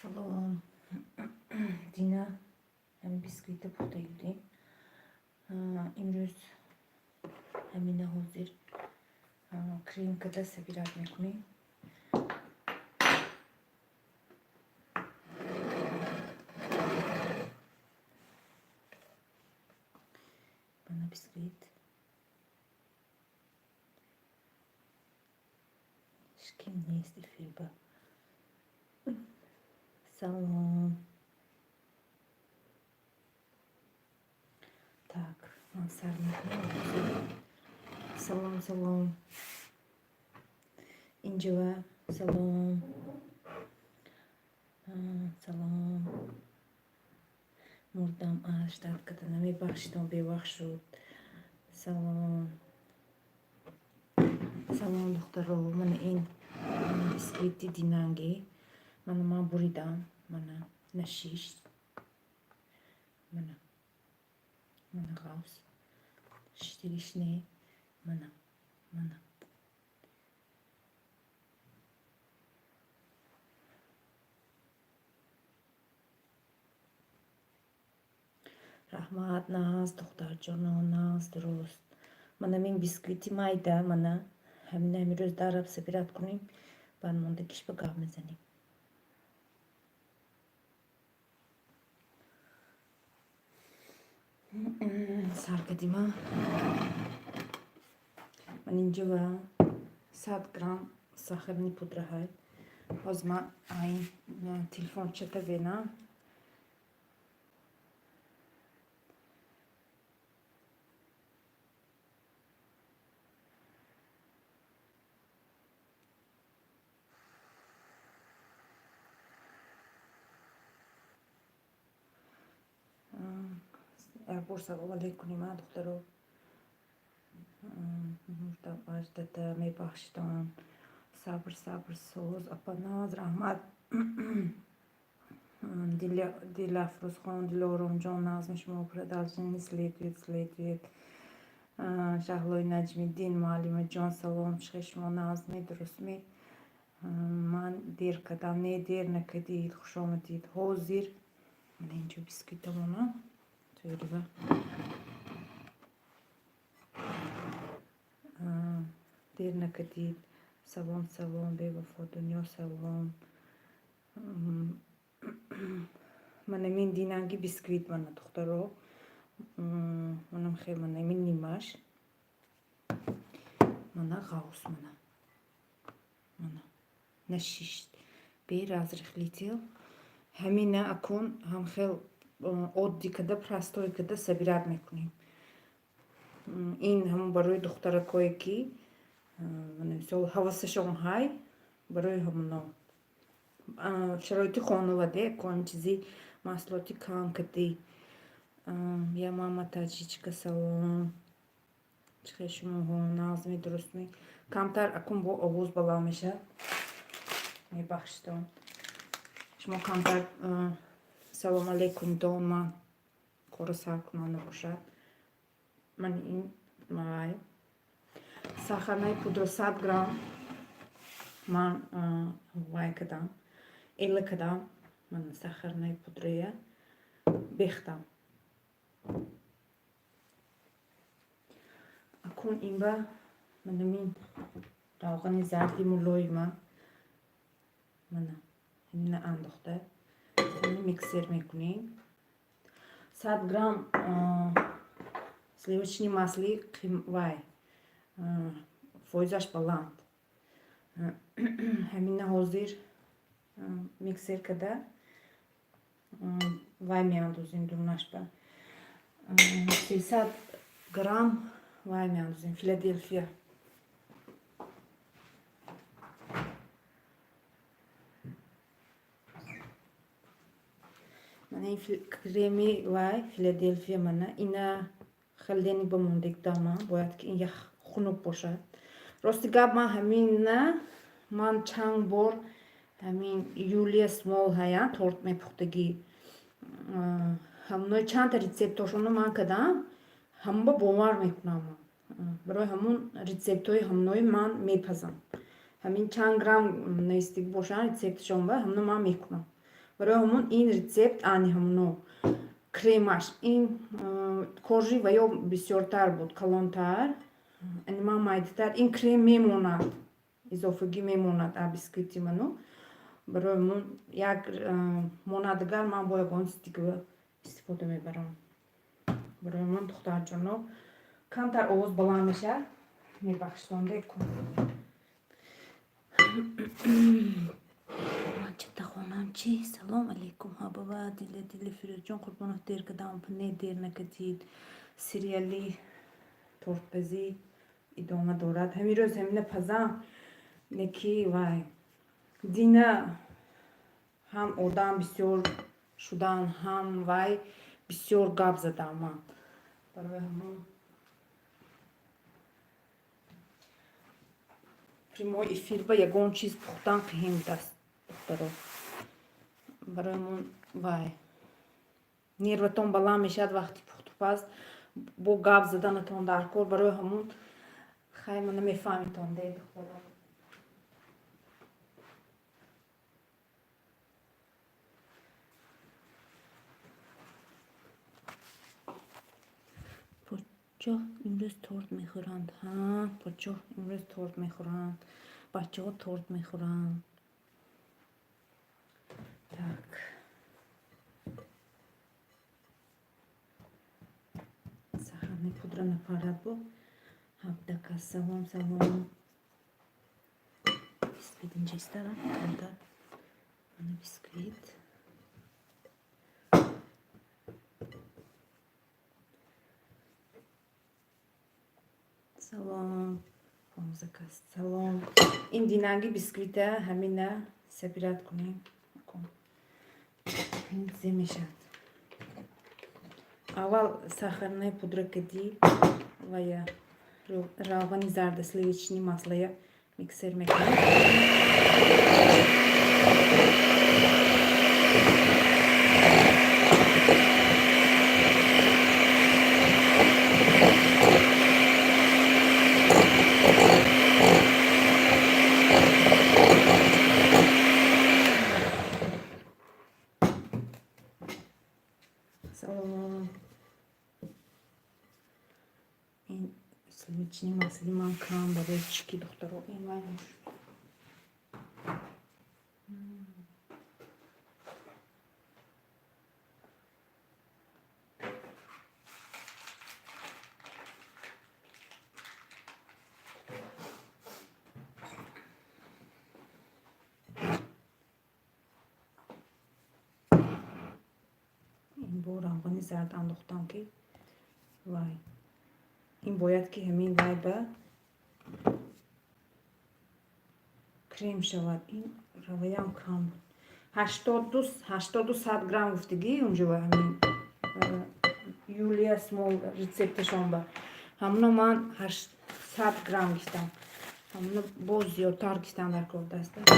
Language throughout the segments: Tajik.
Салом. Дина ҳамин бисквита пухта будем. Имрӯз ҳамина ҳозир крем када собирать мекунем. Мана бисквит. Ҳеҷким нест эфирба. Салом. Так, ман сар мекунам. Салом, салом. Инҷава салом. Салом. Мурдам аз ждать карда намебахшидам, бевақт шуд. Салом. Салом, духтаро. Мана ин бисквити динангӣ. Мана ман буридам. Мана нашишт. Мана. Мана ғафз. Шиштагиш не. Мана. Мана. Раҳмат, нағз, духтарҷоно, нағз, дуруст. Мана мин бисквити майда, мана ҳамина имрӯз дараб собирать кунем, баъд мондагиш ба гап мезанем. Сар кардима. Ман инҷа 100 грамм сахарный пудра ҳай. Ҳозир ман айн телефончата бинам. Як бор салом алейкум, а духтаро. Мурдам аҷдада, мебахшидам. Сабр, сабр, соз, апа наз, раҳмат. Дилафрӯзхон, Дилоромҷон, назми шумо продолжение следует, следует. Шаҳлои Наҷмиддин, муаллимаҷон, салом, чӣ шумо нағзме, дурустме? Ман дер кардам. Не, дер накардид, хушомадид. Ҳозир мана инҷо бисквитамона тӯрива. Дер накардид. Салом, салом, бевафо дунё, салом. Мана мин динанги бисквит, мана, духтаро. Манам хел, мана мин нимаш. Мана ғавс, мана. Мана. Нашишт. Бе разрыхлитель. Ҳамина акун ҳам хел оддӣ када, простой када собирать мекунем. Ин ҳамон барои духтаракое ки, мисол, ҳавасашон ҳай, барои ҳамоно. Шароити хонавода, кон чизи маҳсулоти кам кардӣ. Я мама таҷичка, салом. Чӣ хел шумоҳо, нағзме, дурустме? Камтар акун бо овоз баланд мешавад. Мебахшидон. Шумо камтар салом алейкум дон, ман корро сар кунам набошад. Ман ин май сахарная пудра 100 грамм ман вай кардам, эла кардам, ман сахарная пудрая бехтам. Акун инба манамин равғани зарди мулоима, мана ҳамина андохта миксер мекунем. 100 грамм сливочный масли, вай фоизаш баланд. Ҳамина ҳозир миксер карда вай меандозем дурнашба. 300 грамм вай меандозем, Филаделфия. Мана ин креми вай Филаделфия, мана ина холодильник ба мондагидам, бояд ки ин ях хунук бошад. Рости гап, ман ҳамина ман чанд бор ҳамин Юлия Смол ҳая торт мепухтагӣ. Ҳамонои чандта рецептошонро ман кардам, ҳамон бовар мекунам. Барои ҳамон рецептҳои ҳамонои ман мепазам. Ҳамин чанд грамм навистагӣ бошанд рецептшон, ба ҳамоно ман мекунам. Барои ҳамон ин рецепт ани ҳамоно кремаш ин коржи ва ё бисёртар буд, калонтар, ани ман майдатар. Ин крем мемонад, изофагӣ мемонад а бисквити ману. Барои ҳамон як монадагар ман бо ягон чиз дига истифода мебарам. Барои ҳамон, духтарҷоно, камтар овоз баланд мешавад, мебахшонде кун. Ман чита хонам чи? Салом алейкум, ҳабаба, дила дила, Фирӯзҷон Қурбонов, дер кардам, не, дер накардид. Сериали тортпазӣ идома дорад. Ҳамин рӯз ҳамина пазам, неки вай дина ҳам одам бисёр шудан, ҳам вай бисёр гап задам ман. Барои ҳамон прямой эфир ба ягон чиз пухтан қиин будаст, духтаро. Барои ҳамон вай нерватон баланд мешавад вақти пухтупаз, бо гап заданатон дар кор. Барои ҳамон хай ма намефаҳмитон де, духтаро. Подшоҳ имрӯз торт мехӯранд. Ҳа, подшоҳ имрӯз торт мехӯранд. Бачаҳо торт мехӯранд. Так. Сахарный пудра напарад бо. 17 кас. Салом, салом. Бисквит инҷа истарам. Камтар. Мана бисквит. Салом. 15 кас. Салом. Ин динанги бисквита ҳамина собирать кунем. Ин зе мешавад. Аввал сахарная пудра кадӣ ва я равғани зарда, сливочный масло я миксер мекунем. Салом. Ин сливочный масло ман кам барои чӣ ки, духтаро, ин вай нашуд. Ин бо равғани зард андохтам, ки вай ин бояд ки ҳамин вай ба крем шавад. Ин раваям кам буд. 82 100 грамм гуфтагӣ унҷо ҳамин Юлия Смол рецепташон ба. Ҳамуно ман 800 грамм гирифтам. Ҳамуно боз зиёдтар гирифтам дар кор даста. Так.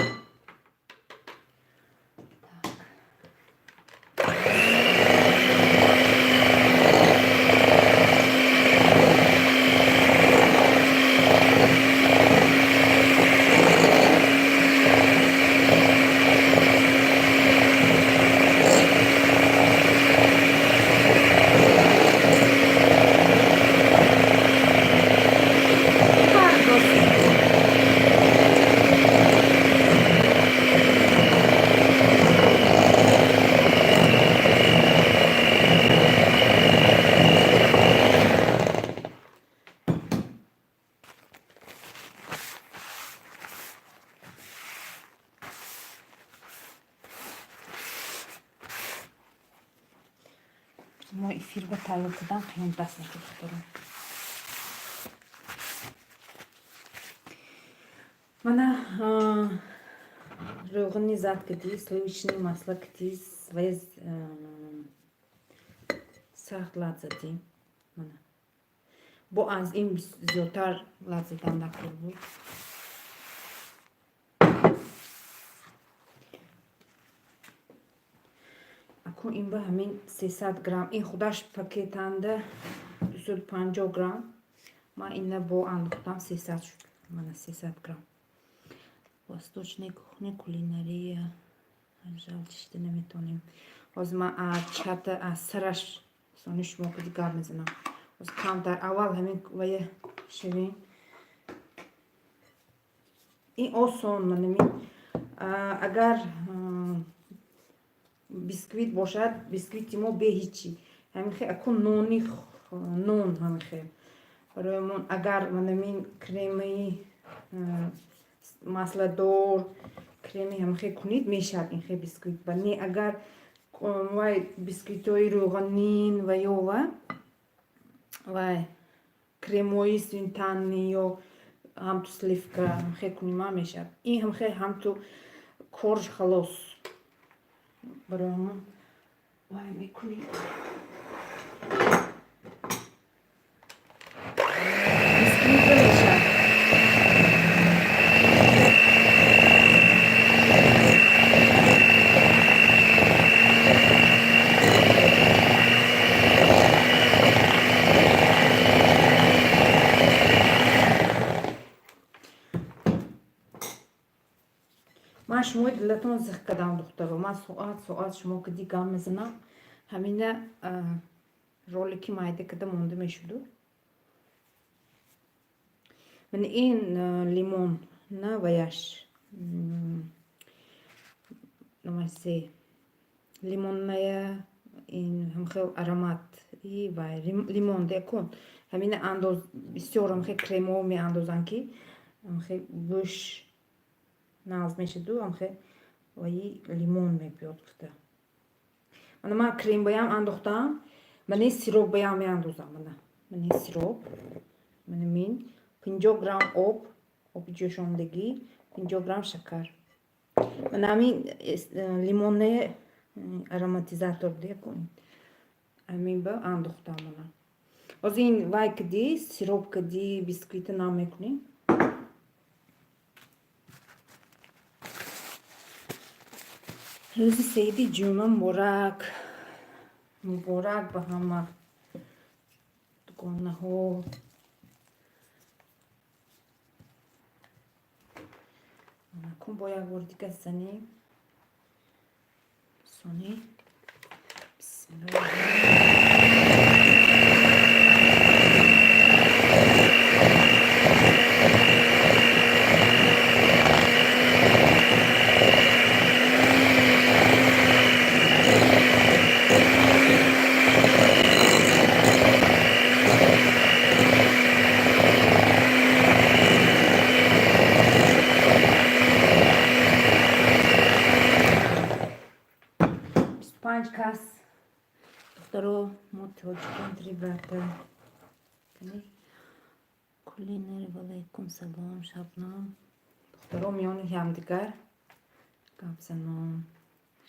Кардос. Прямой эфир ба тайёр кардан қиин даст мекунад, духтаро. Мана равғани зард кардӣ, сливочный масло кардӣ, вай сахт лат задем. Мана. Бо аз ин зиёдтар лат задан накор буд. Акун ин ба ҳамин 300 грамм, ин худаш пакетанда 250 грамм. Ман ина бо андохтам, 300 шуд. Мана 300 грамм. Восточная кухня, кулинария. Жаль, чишта наметонем. Ҳозир ман чата аз сараш сони шумо кади гап мезанам. Ҳозир камтар аввал ҳамин вая шавем. Ин осон, манамин. Агар бисквит бошад, бисквити мо бе ҳичи. Ҳамин акун нони нон ҳамин. Барои агар манамин кремаи маслодор, креми ҳамин кунед, мешавад ин хел бисквит. Ба не, агар вай бисквитҳои рӯғанин ва ё вай кремои сметанный ё ҳамту сливка ҳамхел кунем, мешавад. Ин ҳамхел ҳамту корж, халос. Барои ҳамон вай мекунем. Бисквитро мешавад. Ман шумои дилатон зиқ кардам, духтаро. Ман соат соат шумо кади гап мезанам. Ҳамина ролики майда када монда мешуду. Мана ин лимон на ваяш. Намасе лимонная, ин ҳамхел аромат и вай лимон декун. Ҳамина андоз бисёр ҳамхел кремо меандозанд, ки ҳамхел бӯш нағз мешаду, ҳамхел ваи лимон мебиёд гуфта. Мана ман крембаям андохтам, мана ин сиропбаям меандозам. Мана мана ин сироп, мана мин 50 грамм об, оби ҷӯшондагӣ, 50 грамм шакар. Мана ҳамин лимонное ароматизатор декун. Ҳамин ба андохтам мана. Ҳозир ин вай кади, сироп кади, бисквита нам мекунем. Рӯзи сеиди ҷумъа муборак, муборак ба ҳама дугонаҳо. Акун бо як бори дига занем. Сони бисмиллоҳ. 25 кас, духтаро, мо тоҷикон, три брата. Кулинер, валайкум салом, Шабнам. Духтаро, миёни ҳамдигар гап занон.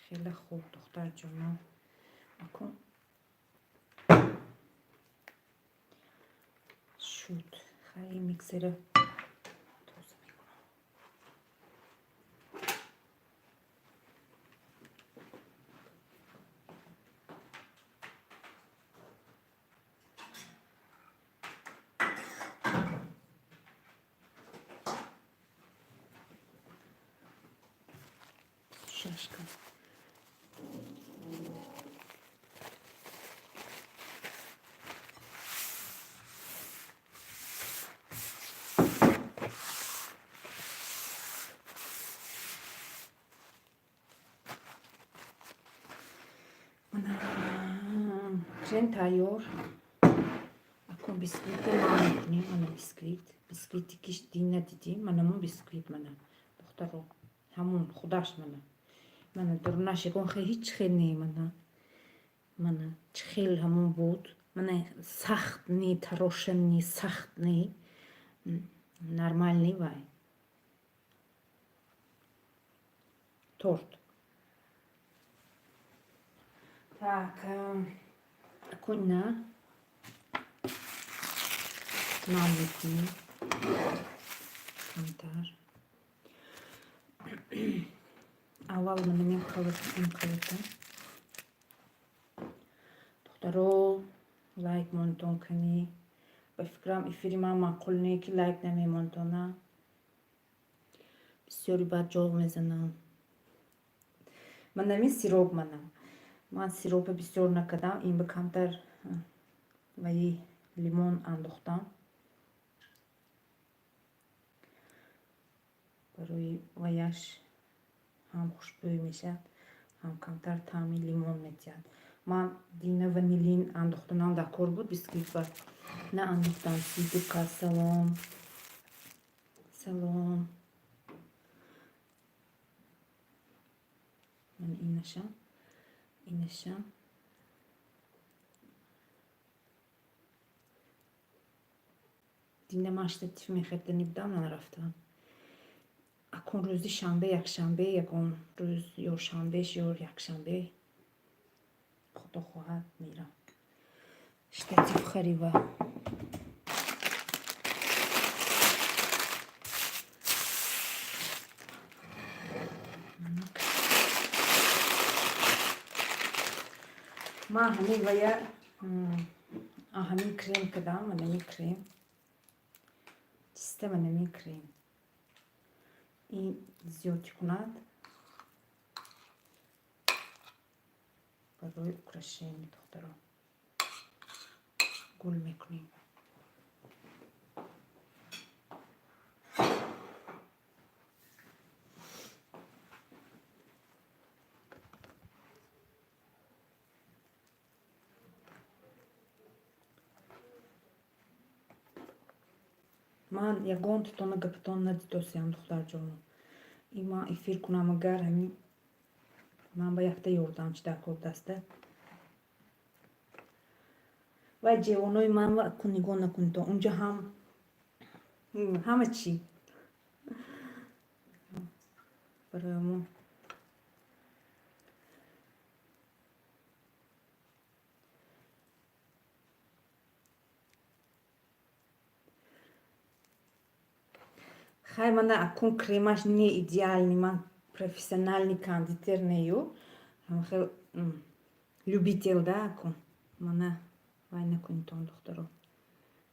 Хеле хуб, духтарҷоно. Акун шуд. Хай, миксера тоза мекунам. 26 кас. Мана крем тайёр. Акун бисквита нам мекунем. Мана бисквит. Бисквити ки дина дидим, мана мон бисквит, мана. Духтаро, ҳамон худаш мана. Мана дурнаш ягон хел ҳеҷ хел не, мана. Мана чӣ хел ҳамон буд. Мана сахт не, тарошан не, сахт не. Нормальный вай. Торт. Так, акун ина нам мекунем. Камтар. Аввал мана ин қавата, ин қавата. Духтаро, лайк монтон кунӣ. Ба фикрам, эфири ман маъқул не, ки лайк намемонтона. Бисёри баъд ҷоғ мезанам. Манами сироп мана. Ман сиропа бисёр накардам, ин ба камтар ваи лимон андохтам. Барои ваяш ҳам хушбӯй мешавад, ҳам камтар таъми лимон медиҳад. Ман дина ванилин андохтанам дар кор буд, бисквит ба наандохтам. Сидука, салом. Салом. Ман инашам. Инашам. Дина ман штатив мехаридани будам, нарафтам. Акун рӯзи шанбе, якшанбе, ягон рӯз ё шанбеш ё якшанбе, Худо хоҳад, мерам. Штатив харива. Ман ҳамин вая ҳамин крем кардам, манами крем. Чиста манами крем. Ин зиёд кунад барои украшение, духтаро. Гул мекунем. Ман ягон тутона гапатон надидосиям, духтарҷоно. Ин ман эфир кунам, агар ҳамин ман ба якта ёрдамчи дар кор даста. Вай ҷевонои ман кун нигоҳ накунед, унҷа ҳам ҳама чӣ. Барои мо хай мана акун кремаш не идеальный, ман профессиональный кондитер нею, хел любитель да акун. Мана вай накунитон, духтаро.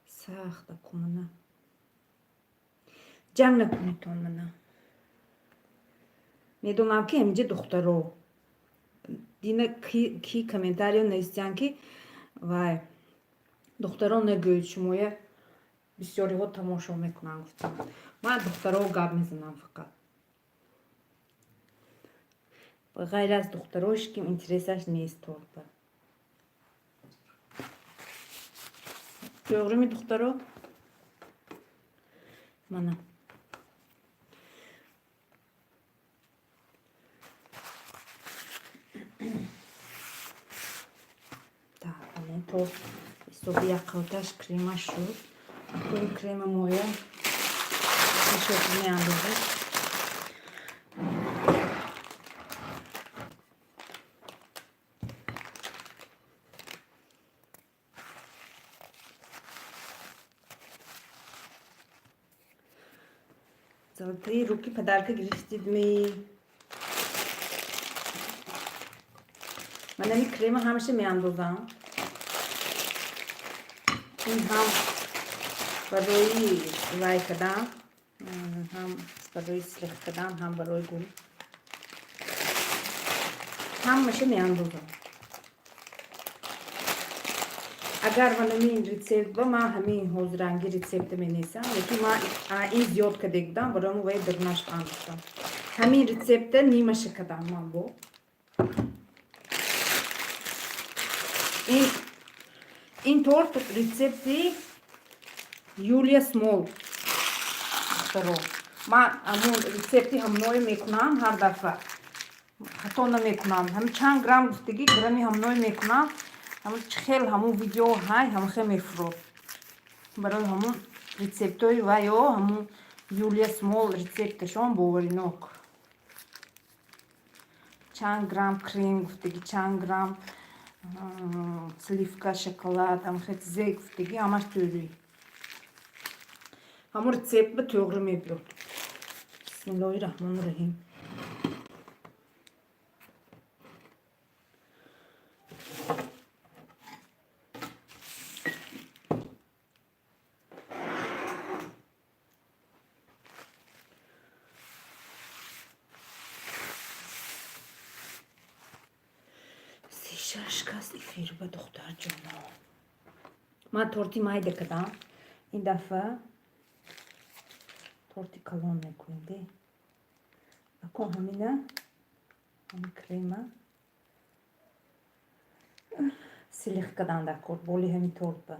Сахт акун мана. Ҷанг накунитон мана. Медонам, ки ҳаминҷа духтаро. Дина ки комментариё навистиянд, ки вай духтаро нагӯед, шумоя бисёриҳо тамошо мекунанд, гуфтам. Ман духтаро гап мезанам фақат. Ба ғайр аз духтаро ҳеҷ ким интересаш нест торта. Тоғрими, духтаро? Мана. Так, торт ҳисоби як қавташ кремаш шуд. Акун крема моя пешоб меандозем. Золотые руки подарка гирифтид ми? Ман ами крема ҳамаша меандозам. Ин ҳам барои вай кардан, ҳам барои слих кардан, ҳам барои гул. Ҳамаша меандозам. Агар ман ҳамин рецепт ба ман ҳамин ҳозиранги рецепта менависам, лекин ман ин зиёд карда будам, барои мо вай дарунаш андохтам. Ҳамин рецепта нимаша кардам ман бо. Ин торт рецепти Юлия Смол. Духтаро. Ман ҳамун рецепти ҳамное мекунам ҳар дафъа. Хато намекунам. Ҳамин чанд грамм гуфтагӣ, грамми ҳамное мекунам. Ҳамун хел ҳамун видео ҳай, ҳамун хел мефурод. Барои ҳамун рецептҳои вайо, ҳамун Юлия Смол рецепташон боваринок. Чанд грамм крем гуфтагӣ, чанд грамм сливка, шоколад, ҳамин хел чизе гуфтагӣ, ҳамаш тӯрӣ. Ҳамун рецепт ба тӯғри мебиёд. Бисмиллоҳи раҳмони раҳим. Шаш кас эфир ба, духтарҷоно. Ман торти майда кардам. Ин дафъа торти калон мекунем де. Акун ҳамина, ҳамин крема силих кардан дар кор, боли ҳамин торт ба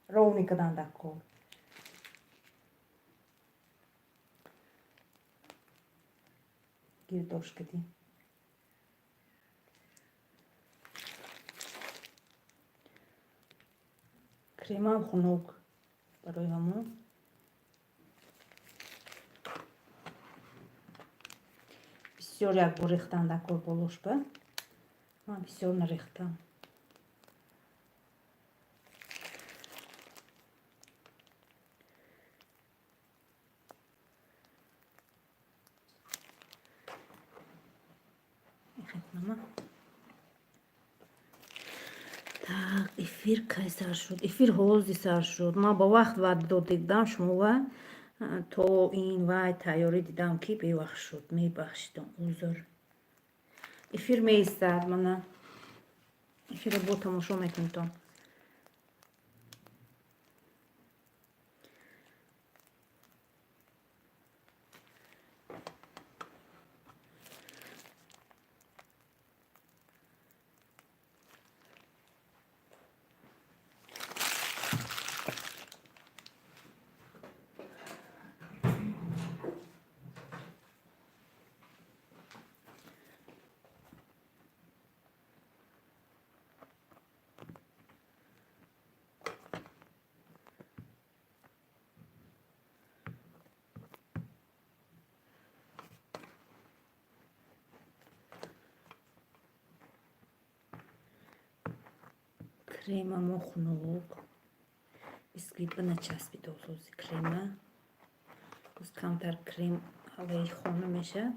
ровный кардан дар кор. Гирдош кардем. Кремам хунук, барои ҳамон бисёр якбор рехтан дар кор болош ба. Ман бисёр нарехтам. Мехекунама. Так, эфир кай сар шуд? Эфир ҳози сар шуд. Ман ба вақт ваъда дода будам шумова, то ин вай тайёрӣ дидам, ки бевақт шуд. Мебахшидам, узр. Эфир меистад, мана. Эфирро бо тамошо мекунедтон. Кремамо хунук. Бисквит ба начаспид осози крема. Боз камтар крем ҳаваи хона мешавад.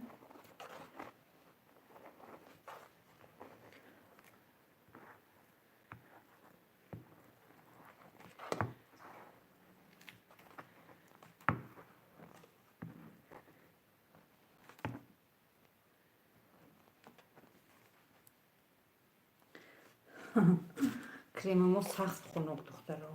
Кремамо сахт хунук, духтаро.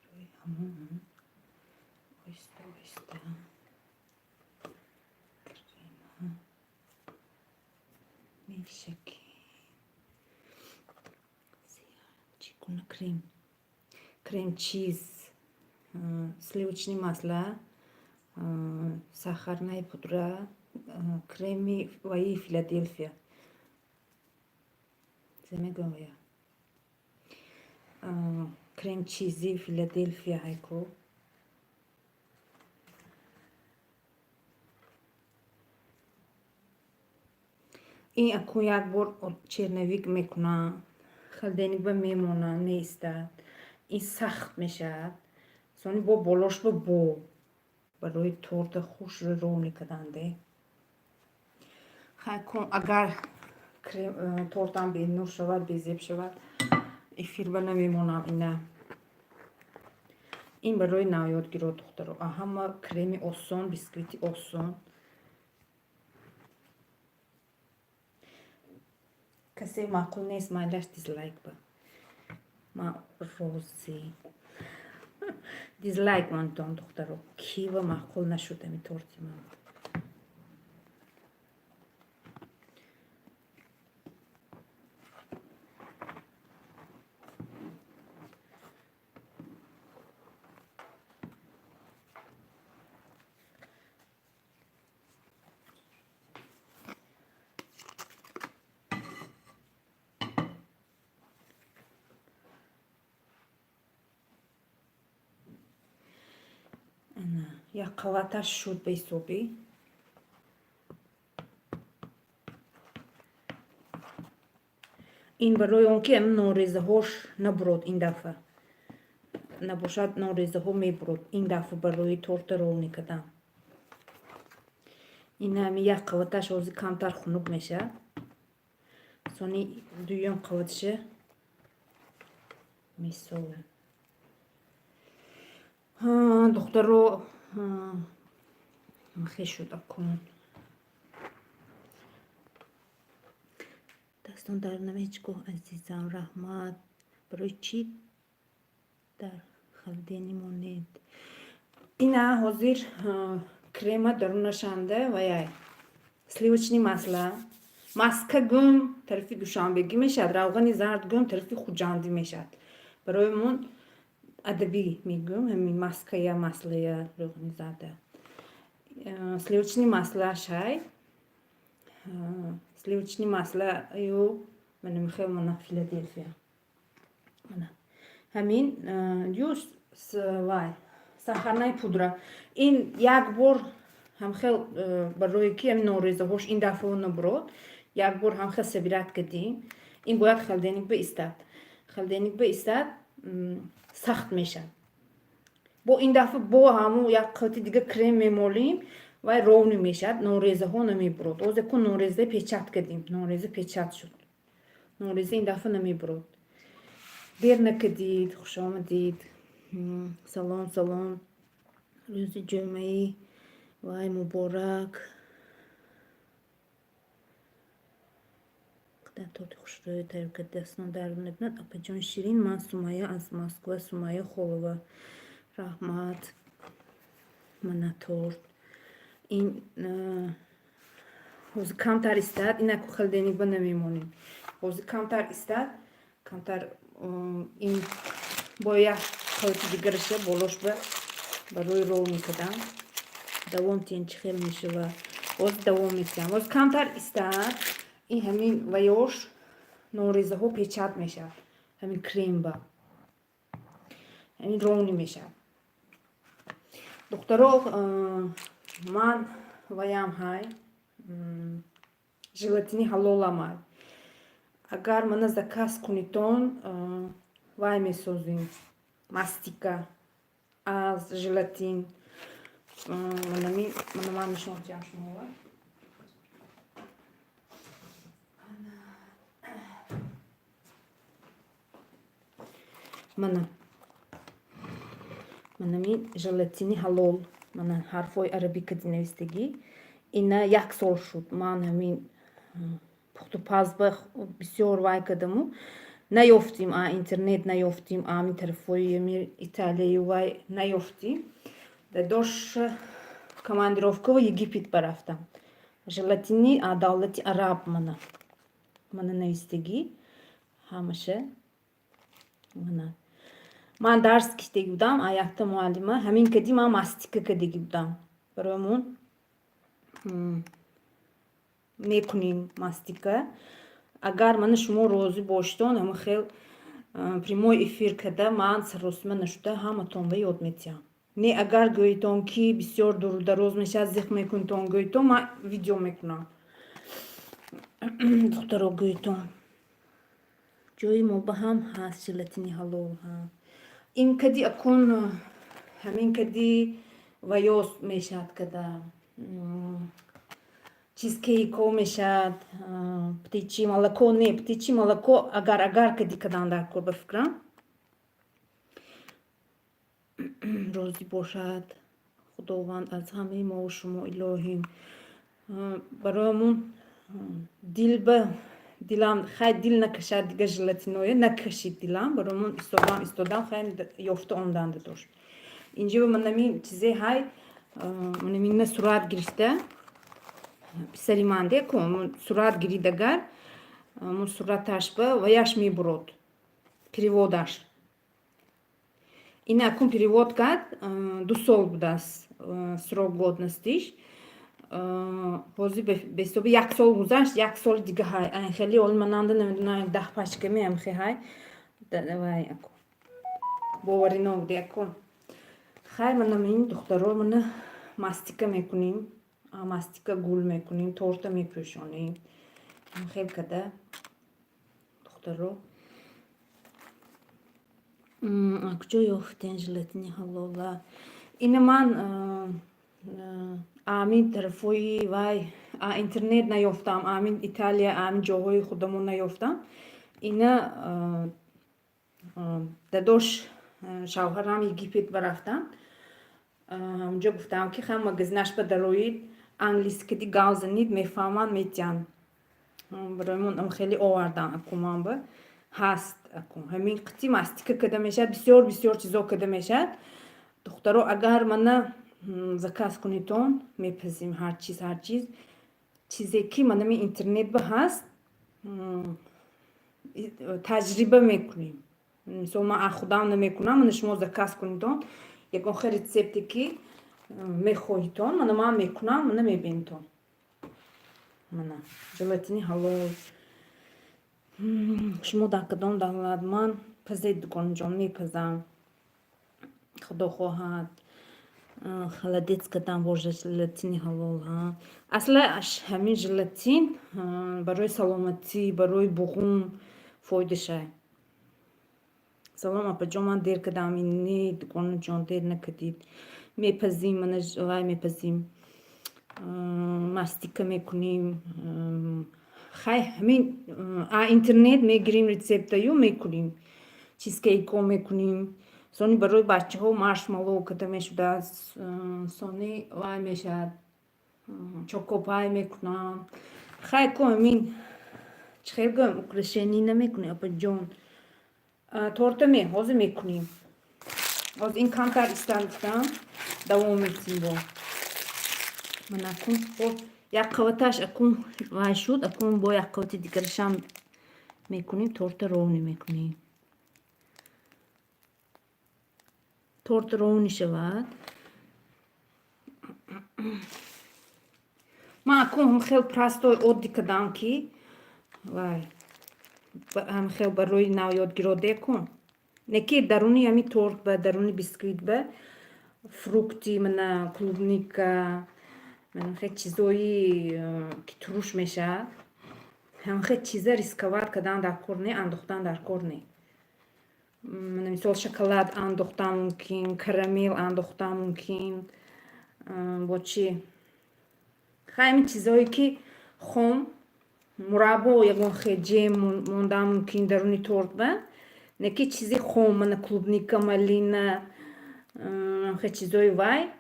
Барои ҳамон оҳиста оҳиста крема мешакем. Чӣ гуна крем? Крем-чиз, сливочный масло, сахарная пудра, креми ваи Филадельфия. Зе мегӯям вая? Крем-чизи Филадельфия ҳайку. Ин акун як бор черновик мекунам, холодильник ба мемонад, меистад. Ин сахт мешавад. Сони бо болош ба бо барои торта хушро ровный карданде. Хай кун, агар тортам бенур шавад, безеб шавад, эфир ба намемонам ина. Ин барои навёдгиро, духтаро. Ҳама креми осон, бисквити осон. Касе маъқул нест, майлаш, дизлайк ба. Ман розӣ. Дизлайк монтон, духтаро. Кива маъқул нашуд ами торти ман. Як қаваташ шуд ба ҳисобӣ. Ин барои он ки норезаҳош набурод ин дафъа. Набошад, норезаҳо мебурод. Ин дафъа барои торта ровный кардан. Ин ҳами як қаваташ ҳозир камтар хунук мешавад. Сони дуюм қаваташа месолем. Духтаро. Хе шуд акун. Дастон дар намечгоҳ, азизам, раҳмат. Барои чӣ дар халдени монед? Ина ҳозир крема дарунашанда ваяй сливочный масло. Маска гӯм, тарафи Душанбегӣ мешавад, равғани зард гӯм, тарафи Хуҷандӣ мешавад. Барои мон адабӣ мегӯм, ҳамин маская, маслая, равғани зарда. Сливочный масло шай. Сливочный масло ю мана михел, мана Филадельфия. Мана. Ҳамин ю вай сахарная пудра. Ин як бор ҳамхел, барое ки ҳамин норезаҳош ин дафъа набурод, як бор ҳамхел собирать кардем. Ин бояд холодильник биистад. Холодильник биистад, сахт мешавад. Бо ин дафъа бо ҳамун як қати дига крем мемолем, вай ровный мешавад, норезаҳо намебурод. Озе ку нореза печать кардем, нореза печать шуд. Нореза ин дафъа намебурод. Дер накардид, хушомадид. Салом, салом. Рӯзи ҷумъаи вай муборак. Қадар торти хушрӯй тайёр карда, дастон дард накунад. Апаҷони ширин, ман Сумайя аз Москва, Сумайя Холова. Раҳмат. Мана торт. Ин ҳозир камтар истад, инаку холодильник ба намемонем. Ҳозир камтар истад, камтар ин бо як қавати дигараша болош ба барои ровный кардан. Давом тиҳен, чӣ хел мешавад. Ҳозир давом метиҳам. Ҳозир камтар истад, ин ҳамин ваёш норезаҳо печать мешавад. Ҳамин кремба. Ҳамин ровный мешавад. Духтаро, ман ваям ҳай, желатини ҳалолам ҳай. Агар мана заказ кунитон, вай месозем. Мастика аз желатин. Манами мана ман нишон диҳам шуморо. Мана. Манами желатини ҳалол. Мана ҳарфҳои арабӣ кади навистагӣ. Ина як сол шуд. Ман ҳамин пухтупаз ба бисёр вай кардаму наёфтим, а интернет наёфтим, ами тарафҳои Италияю вай наёфтим. Дадош командировка ва Египет барафтам. Желатини давлати араб мана. Мана навистагӣ. Ҳамаша. Мана. Ман дарс гирифтагӣ будам а якта муаллима. Ҳамин кади ман мастика кардагӣ будам. Барои мекунем мастика. Агар мана шумо розӣ бошедон, ҳама хел прямой эфир карда ман саросима нашуда ҳаматон ба ёд метиҳам. Не, агар гӯедон, ки бисёр дуру дароз мешавад, зиқ мекунедон, гӯедон, ман видео мекунам. Духтаро, гӯедон. Ҷои мо ба ҳам ҳаст желатини ҳалол. Ин кади акун ҳамин кади ваёс мешавад када чизкейко мешавад, птичье молоко, не, птичье молоко агар кади кадан дар кор, ба фикрам. Розӣ бошад Худованд аз ҳамаи мову шумо, илоҳим. Бароямон дил ба дилам хай дил накашад, дига желатиное накашид дилам, бароямон истодам, истодам, хай ёфта омдан дошт. Инҷо манами чизе ҳай, манамина сурат гирифта писари ман деку сурат гирид, агар сураташ ба ваяш мебурод, перевод аш. Ина акун перевод кард, 2 сол будааст срок годности ш. Ҳозир беҳисоби як сол гузашт, як соли дига ҳай. Хеле оли мананда намедонам, 10 пачка меам хе ҳай. Вай боваринок деку. Хай, манам ин духтаро, мана мастика мекунем, мастика гул мекунем, торта мепӯшонем. Хел када, духтаро. Куҷо ёфтен желатини ҳалола? Ина ман амин тарафҳои вай интернет наёфтам, амин Италия, амин ҷоҳои худамон наёфтам. Ина дадош шавҳарам Египет барафтам. Ҳамунҷо гуфтам, ки ха, магазинаш ба дароид, англискиди гав занид, мефаҳманд, метиҳанд. Барои хеле овардан, акуман ба ҳаст. Ҳамин қити мастика када мешавад, бисёр бисёр чизо када мешавад. Духтаро, агар мана заказ кунитон, мепазим ҳар чиз, ҳар чиз. Чизе ки манами интернет ба ҳаст, таҷриба мекунем. Мисол, ман аз худам намекунам, мана шумо заказ кунитон, ягон хел рецепте ки мехоҳитон, мана ман мекунам, мана мебинитон. Мана желатини ҳалол. Шумо дар кадом давлат? Ман пазед, дуконҷон, мепазам. Худо хоҳад. Холодец кардам бо желатини ҳалол. Асла ҳамин желатин барои саломатӣ, барои буғум фоидашай. Салом, апаҷон, ман дер кардам. Не, дуконаҷон, дер накардид. Мепазим, мана вай мепазим. Мастика мекунем. Хай, ҳамин а интернет мегирем рецептаю, мекунем. Чизкейко мекунем. Сони барои бачаҳо маршмаллоу карда мешудааст. Сони вай мешавад. Чокопай мекунам. Хай ку, ҳамин чӣ хел гӯям, украшение намекунем, апаҷон. Торта ме, ҳозир мекунем. Ҳозир ин камтар истан гуфтам, давом метиҳем бо. Ман акун як қаваташ акун вай шуд, акун бо як қавати дигарашам мекунем, торта ровный мекунем. Торт ровный шавад. Ман акун хел простой, оддӣ кардам, ки вай хел барои навёдгиро декун. Не ки даруни ҳами торт ба, даруни бисквит ба фрукти, мана клубника, мана хел чизои ки туруш мешавад. Ҳамхел чиза рисковать кардан дар кор не, андохтан дар кор не. Мана мисол, шоколад андохтан мумкин, карамел андохтан мумкин, бо чӣ? Хай, ҳамин чизое ки хом, мураббо, ягон хел ҷем мондан мумкин даруни торт ба, не ки чизи хом, мана клубника, малина, хел чизои вай,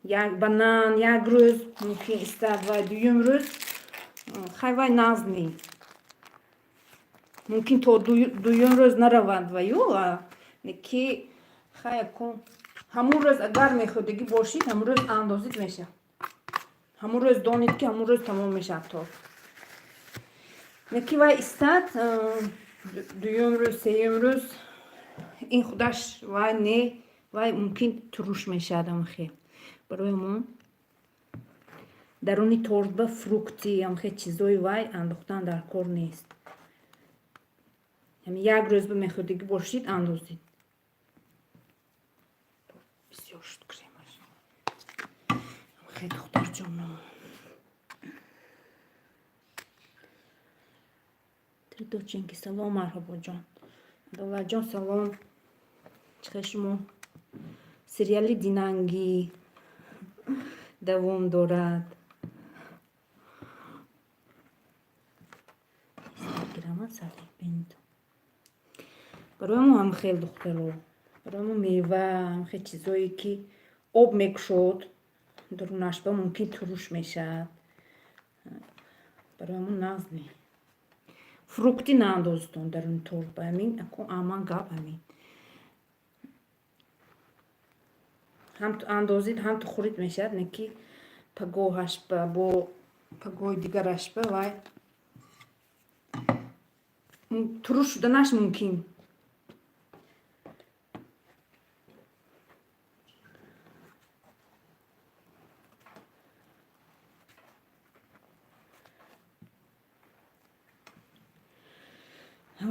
як банан як рӯз мумкин истад, вай дуюм рӯз хай вай нағз не. Мумкин то дуюм рӯз наравад ваю, не ки хай, акун ҳамун рӯз агар мехӯрдагӣ бошид, ҳамун рӯз андозид, мешавад. Ҳамун рӯз донед, ки ҳамун рӯз тамом мешавад торт. Не ки вай истад дуюм рӯз, сеюм рӯз, ин худаш вай не, вай мумкин туруш мешавад ҳамхел. Барои ҳамон даруни торт ба фрукти, ҳамхел чизои вай андохтан дар кор нест. Ҳамин як рӯз ба мехӯрдагӣ бошид, андозед. Бисёр шуд кремаш. Хел, духтарҷоно. Тридоченки, салом, марҳабоҷон. Адолатҷон, салом. Чӣ хел шумо? Сериали Динангӣ давом дорад. Гирама сали бинед. Барои мо ҳам хел, духтаро. Барои мо мева, ҳамхел чизое ки об мекушод, дурунаш ба мумкин туруш мешавад. Барои мо нағз не. Фрукти наандозитон даруни торт ба, ҳамин акун аман гап ҳамин. Ҳам ту андозид, ҳам ту хӯрид мешавад, не ки пагоҳаш ба, бо пагоҳи дигараш ба вай туруш шуданаш мумкин.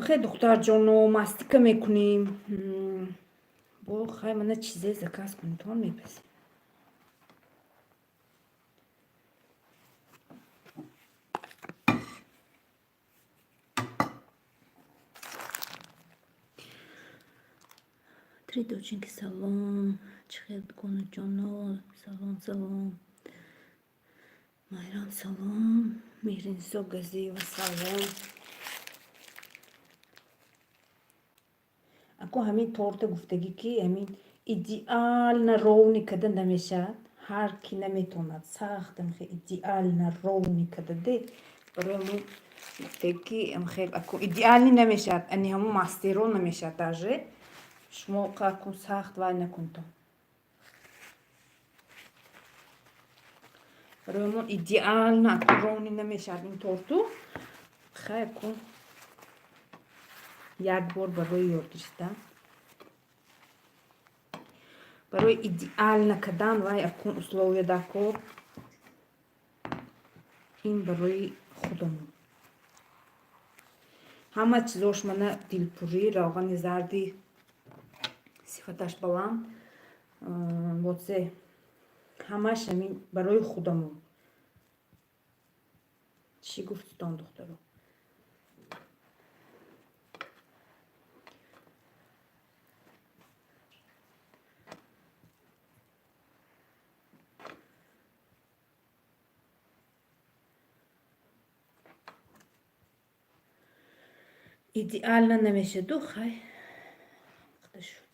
Хе, духтарҷоно, мастика мекунем. Бо хай, мана чизе заказ кунитон, мепазем. Три доченьки, салом. Чӣ хел, дуконаҷоно? Салом, салом. Майрам, салом. Меҳринисо Газиева, салом. Ако ҳамин торта гуфтагӣ, ки ҳамин Идеально ровный када намешавад, ҳар ки наметавонад сахт идеально ровный када де. Барои ҳамун гуфтем, ки идеальный намешавад, ани ҳамун мастеро намешавад даже. Шумо акун сахт вай накунтон. Барои ҳамун идеально акун ровный намешавад ин торту. Хай, акун як бор барои ёд гирифтан. Барои идеально кардан вай акун условия даркор. Ин барои худамон. Ҳама чизош мана дилпурӣ, равғани зарди сифаташ баланд. Боце ҳамаш ҳамин барои худамон. Чӣ гуфтитон, духтаро? Идеально намешаду, хай шуд.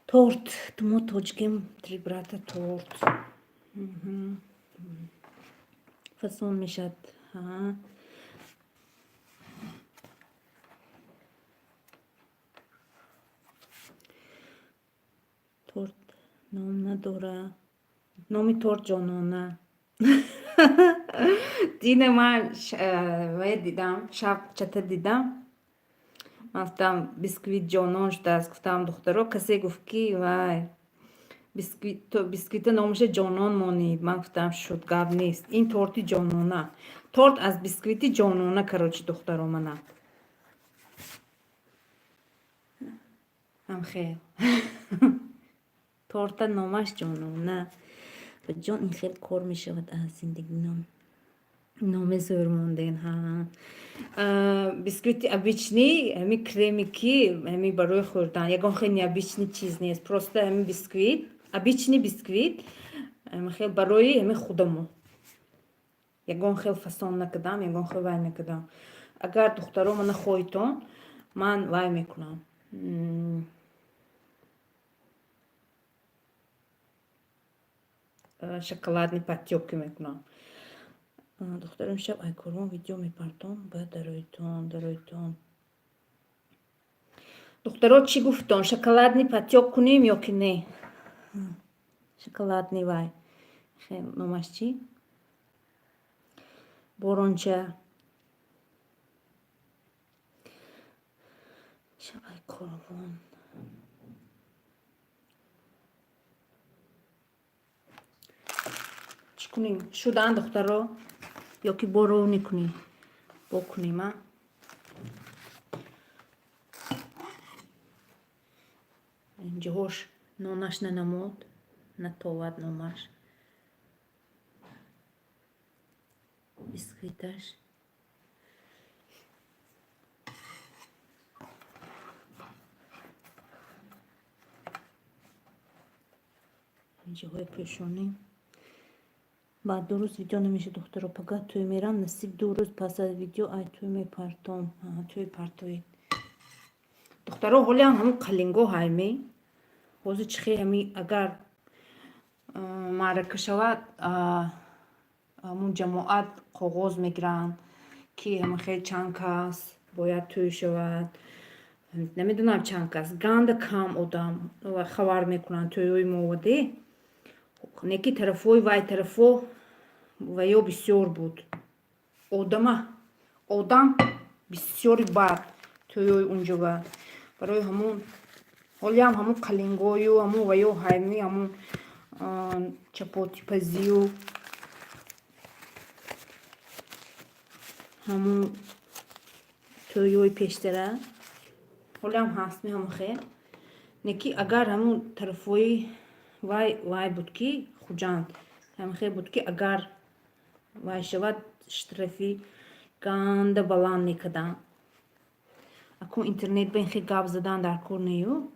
Торт мо тоҷикем, три брата торт фасон мешавад. Торт ном надора. Номи торт Ҷонона. Дина ман вай дидам, шаб чата дидам. Ман гуфтам, бисквит ҷонон шудааст, гуфтам, духтаро, касе гуфт, ки вай бисквита номаша Ҷонон монед. Ман гуфтам, шуд, гап нест. Ин торти Ҷонона. Торт аз бисквити Ҷонона, короче, духтаро, мана. Ҳамхел. Торта номаш Ҷонона. Ба ҷон, ин хел кор мешавад аз зиндагӣ, ном. Номе зӯр монден, ҳа. Бисквити обычный, ҳами креми ки ҳами барои хӯрдан, ягон хел необычный чиз нест. Просто ҳами бисквит, обычный бисквит, хел барои ҳами худамо. Ягон хел фасон накардам, ягон хел вай накардам. Агар духтаро мана хоҳитон, ман вай мекунам. Шоколадный подтёки мекунам. Духтаро, имшаб айкорвон видео мепартом, ба дароитон, дароитон. Духтаро, чӣ гуфтон? Шоколадный подтёк кунем ё ки не? Шоколадный вай. Хел номаш чӣ? Боронча. Шаб айкорвон. Чӣ кунем? Шудан, духтаро? Ё ки бо ровный кунем? Бо кунем, а? Инҷоҳош нонаш нанамуд, натовад номаш. Бисквиташ. Инҷоҳои пӯшонем. Баъд 2 рӯз видео намешавад, духтаро, пага тӯй мерам, насиб 2 рӯз пас аз видео ай тӯй мепартом. Тӯй партоед. Духтаро, ҳолиам ҳамун қалинго ҳайме. Ҳозир чӣ хел ҳами агар маърака шавад, ҳамун ҷамоат коғоз мегиранд, ки ҳама хел чанд кас бояд тӯй шавад. Намедонам чанд кас, ганда кам одам хабар мекунанд тӯйҳои моваде. Не ки тарафҳои вай тарафҳо ва ё бисёр буд. Одама одам бисёри бад тӯйҳои унҷова. Барои ҳамун ҳолиам ҳамун қалингою ҳамун ва ё ҳайми ҳамун чапотипазию ҳамун тӯйҳои пештара ҳолиам ҳаст ҳамон хел. Не ки агар ҳамун тарафҳои вай вай буд, ки Хуҷанд ҳамин хел буд, ки агар вай шавад, штрафи Ганда баланд мекардам. Акун интернет ба ин хел гап задан дар кор нею.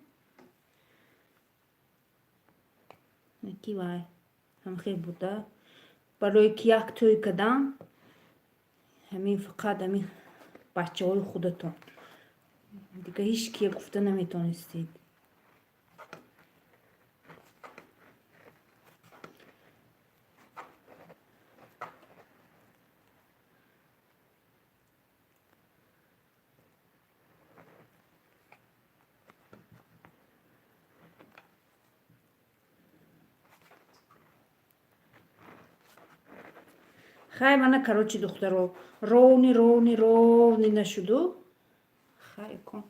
Ки вай ҳамхел буда. Барое ки як тӯй кардам, ҳамин фақат ҳамин бачаҳои худатон. Дига ҳеҷ кия гуфта наметонистед. Хай мана, короче, духтаро, ровный, ровный, ровный нашуду. Хай кун.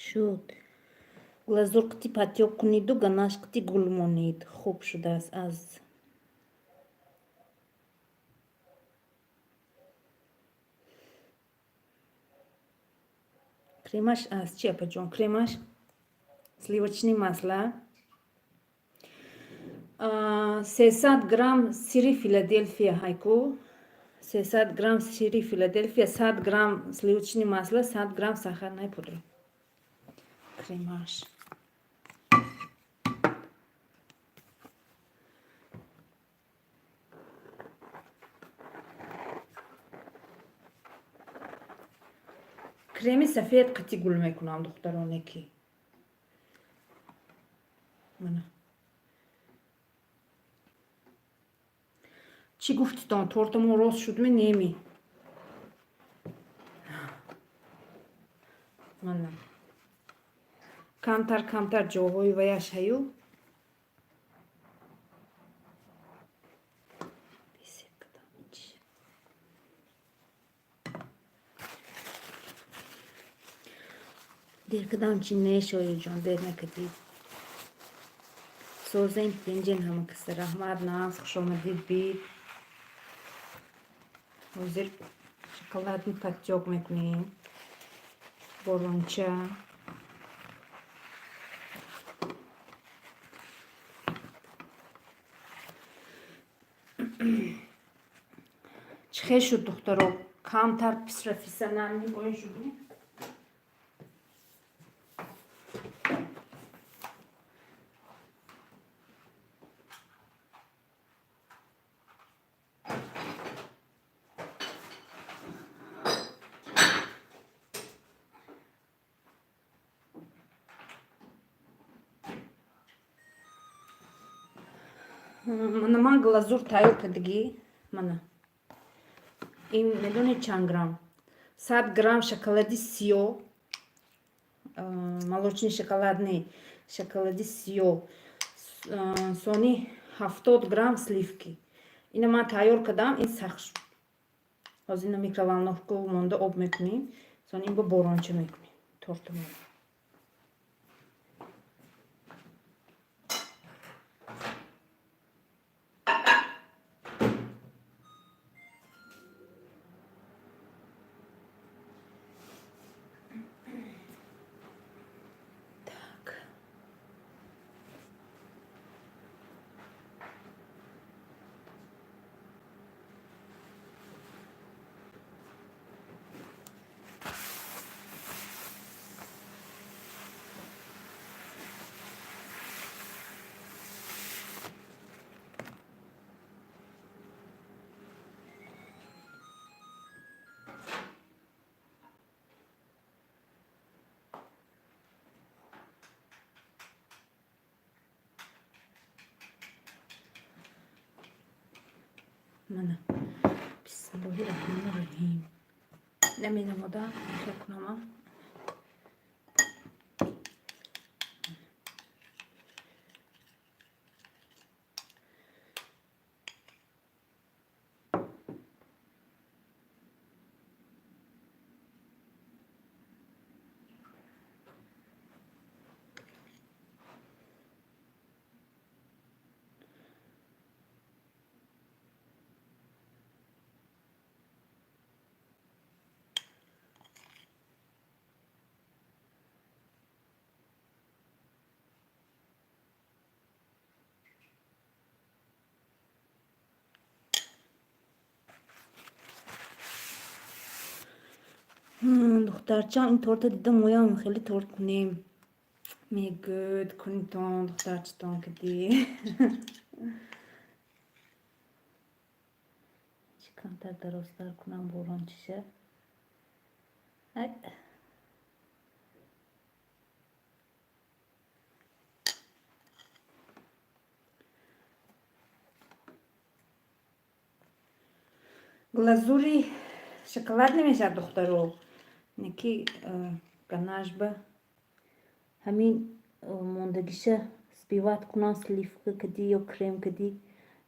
Шуд. Глазур қити подтёк куниду ганаш қити гул монед. Хуб шудааст аз Кремаш аз чи, апаҷон? Кремаш сливочный масло. 300 грамм сири Филаделфия ҳайку. 300 грамм сири Филаделфия, 100 грамм сливочный масло, 100 грамм сахарная пудра. Кремаш. Креми сафед қати гул мекунам, духтароне ки. Мана. Чӣ гуфтитон? Тортамо рост шудми неми? Мана. Камтар камтар ҷоҳои ваяш ҳаю. Бесед кадам ич. Дер кадам чи не, шоирҷон, дер накардид. Созен тинҷен ҳама каса. Раҳмат, нағз, хушомадид бид. Ҳозир шоколадный подтёк мекунем. Боронча. Чӣ хел шуд, духтаро? Камтар профессиональный боин шуд? Мана, ман глазур тайёр кардагӣ. Мана. Ин медонед чанд грамм? 100 грамм шоколади сиёҳ, молочный шоколадный шоколади сиёҳ, сони 70 грамм сливки. Ина ман тайёр кардам, ин сахт шуд. Ҳозир ина микроволновка монда об мекунем, сони ин бо боронча мекунем тортамон. Так. Мана. Бисмиллоҳи раҳмони раҳим. Намедонам, хел кунам. Духтарчам, ин торта дидам, моям хеле торт кунем. Мегӯд, кунитон, духтарчатон кадӣ. Чӣ камтар дарозтар кунам борончиша. Ай. Глазури шоколад намешавад, духтаро. Неки ганажба ҳамин мондагиша взбивать кунам, сливка кади ё крем кади,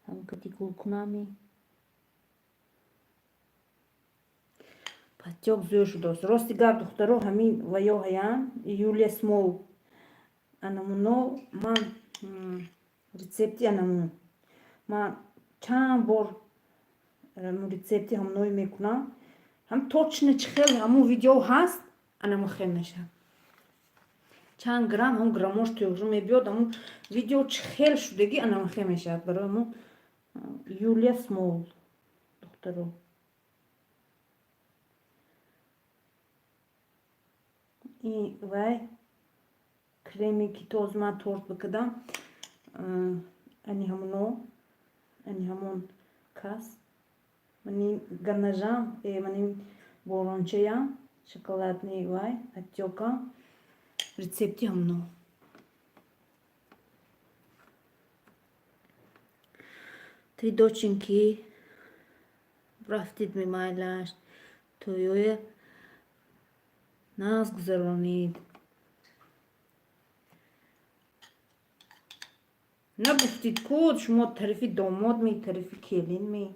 ҳам кади гул кунами. Подтёк зӯр шудааст. Рости гап, духтаро, ҳамин ваё ҳаян Юлия Смол. Анамуно ман рецепти анамун. Ман чанд бор рецепти ҳамоное мекунам. Ҳам точно чӣ хел ҳамун видео ҳаст, анамун хел мешавад. Чанд грамм, ҳамун граммош тӯғрӣ мебиёд, ҳамун видео чӣ хел шудагӣ, анамун хел мешавад. Барои ҳамун Юлия Смол, духтаро. И вай креми ки тоз ман торт бикардам, ани ҳамуно, ани ҳамон кас. Манин ганажам, манин борончаям, шоколадный вай, подтёкам, рецепти ҳамуно. Три доченьки рафтид, мемайлаш тӯёя нағз гузаронид. Нагуфтид ку шумо тарафи домод ми, тарафи келин ми?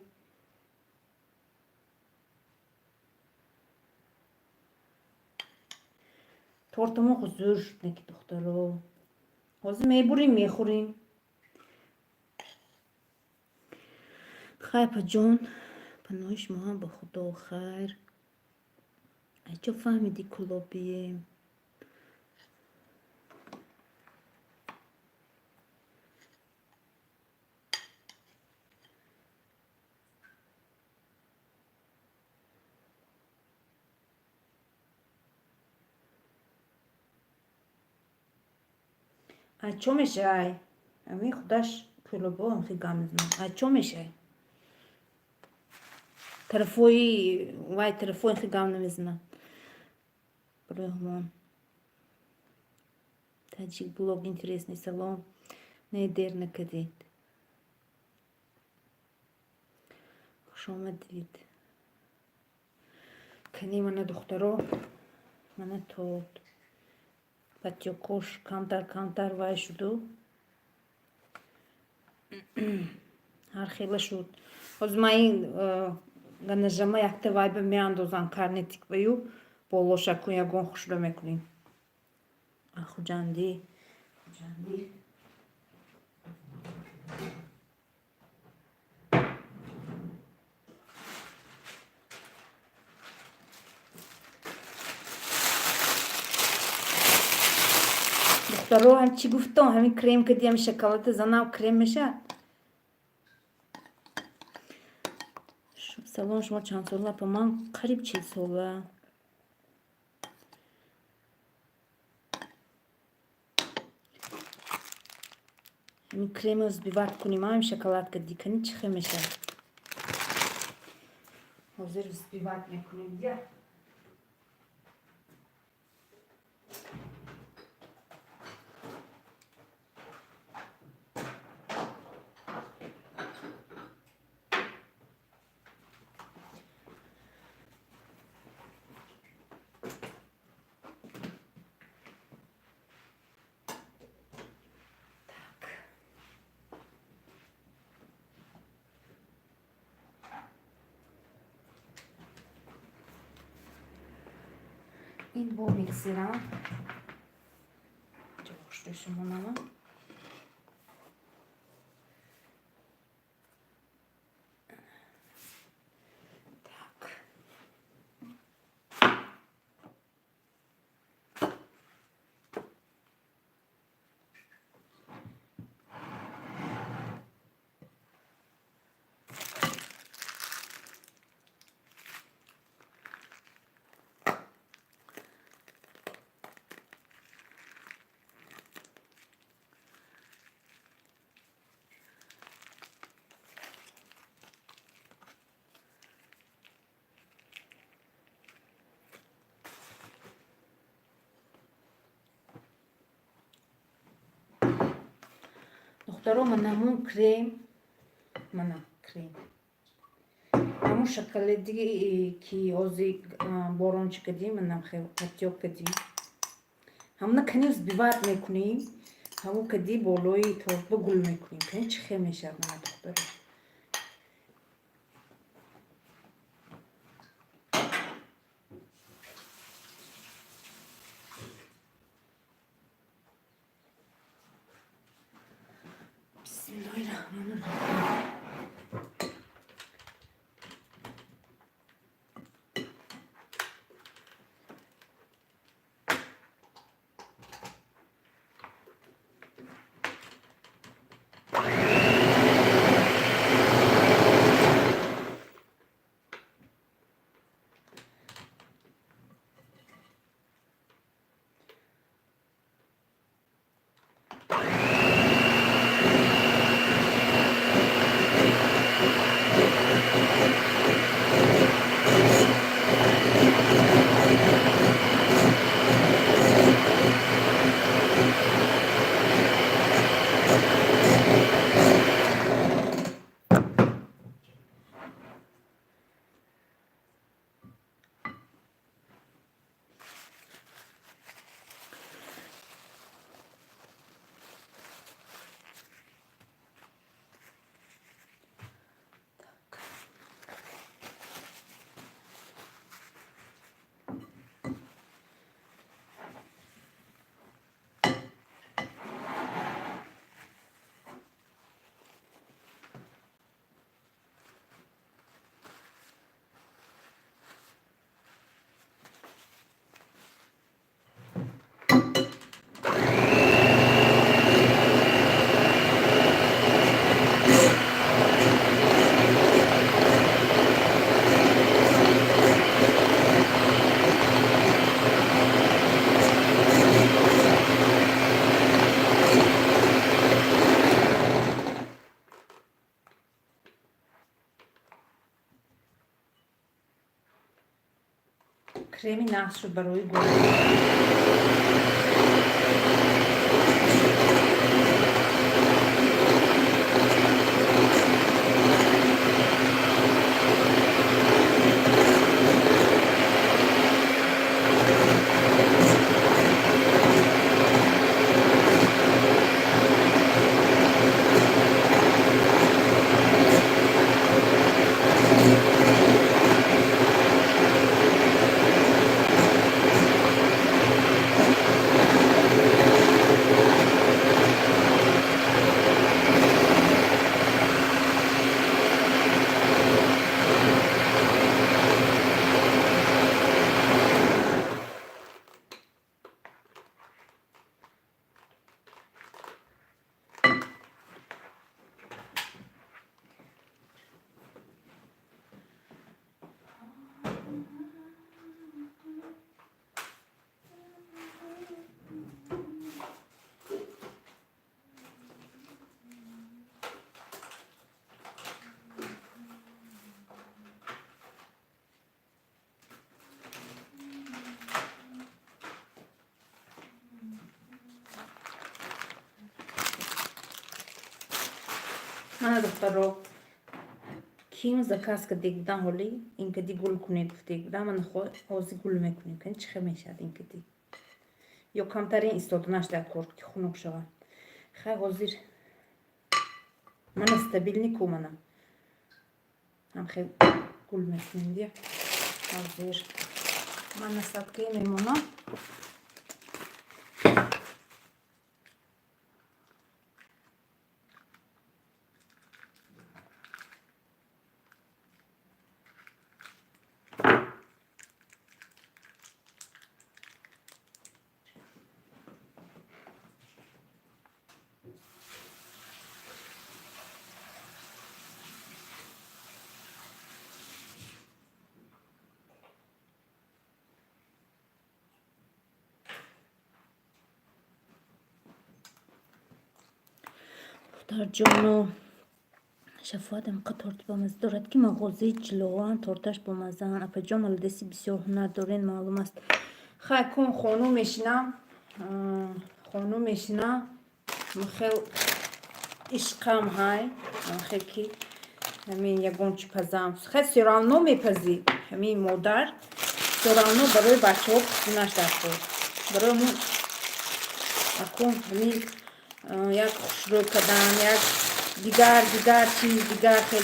Тортамо зӯр шуд неки, духтаро. Ҳозир мебурем, мехӯрем. Хайр, апаҷон, паноҳи шумоам ба Худо, хайр. Ай чо фаҳмидӣ кулобием? Ай чо мешай? Ами худаш кӯлобо ҳамхел гап мезанад. Ай чо мешай? Тарафҳои вай тарафҳои хел гап намезанад. Барои ҳамон. Таҷик блог интересный, салом. Не, дер накардед. Хушомадед. Кани мана, духтаро, мана торт. Подтёкош камтар камтар вай шуду. Ҳар хела шуд. Ҳозир ман ин ганажама якта вайба меандозам, карнетик баю болоша кун ягон хушрӯ мекунем. Хуҷандӣ, Хуҷандӣ. Духтаро, ҳам чӣ гуфтам, ҳамин крем кади, ҳамин шоколада занам, крем мешавад? Салом, шумо чанд сола, апа? Ман қариб 40 сола. Ҳамин кремо взбивать кунем, ҳамин шоколад кади, кани чӣ хел мешавад? Ҳозир взбивать мекунем. Я. Так. Ин бо миксерам. Ҷо шумонама. Так. Духтаро, манамун крем, мана крем, ҳамун шоколади, ки ҳозир борончи кардим, манам хел подтёк кардим, ҳамуна кани взбивать мекунем, ҳамун кади болои тортба гул мекунем. Кани, чӣ хел мешавад, мана, духтаро. Бисмиллоҳи раҳмони раҳим. Креми нағз шуд барои гул. Мана, духтаро, ким заказ кардег будан, ҳоли инкади гул кунед гуфтег будан, мана, ҳозир гул мекунем. Кани, чӣ хел мешавад инкади? Ё камтарин истоданаш дар кор, ки хунук шавад. Хай, ҳозир мана стабильный ку, мана ҳам хел гул мекунем дия. Ҳозир ман насадкаи мемонам. Духтарҷону, Шафоат амқа торти бомазза дорад, ки мағозаи ҷилоан торташ бомаззаанд. Апаҷон, молодец, бисёр ҳунар дорен, маълум аст. Хай кун, хонум мешинам, хонум мешинам, хел. Ишқам ҳай, хе ки ҳамин ягон чӣ пазам. Хе, всё равно мепазӣ. Ҳамин модар всё равно барои бачаҳо пухтанаш даркор. Барои мо акун ҳамин як хушрӯй кардан, як дигар дигар чиз,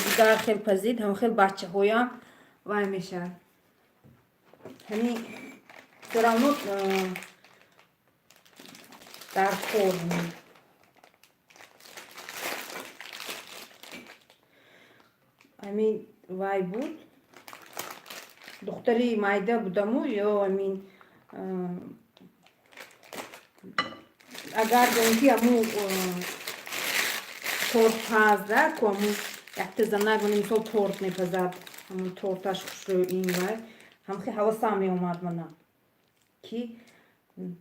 дигар хел пазид, ҳам хел бачаҳоям вай мешавад. Ҳамин всё равно даркор. Ҳамин вай буд, духтари майда будаму ё ҳамин агар гӯем, ки ҳамун тортпазда ку, ҳамун якта занак, мисол, торт мепазад, ҳамун торташ хушрӯй, ин вай ҳамхел ҳавасам меомад мана, ки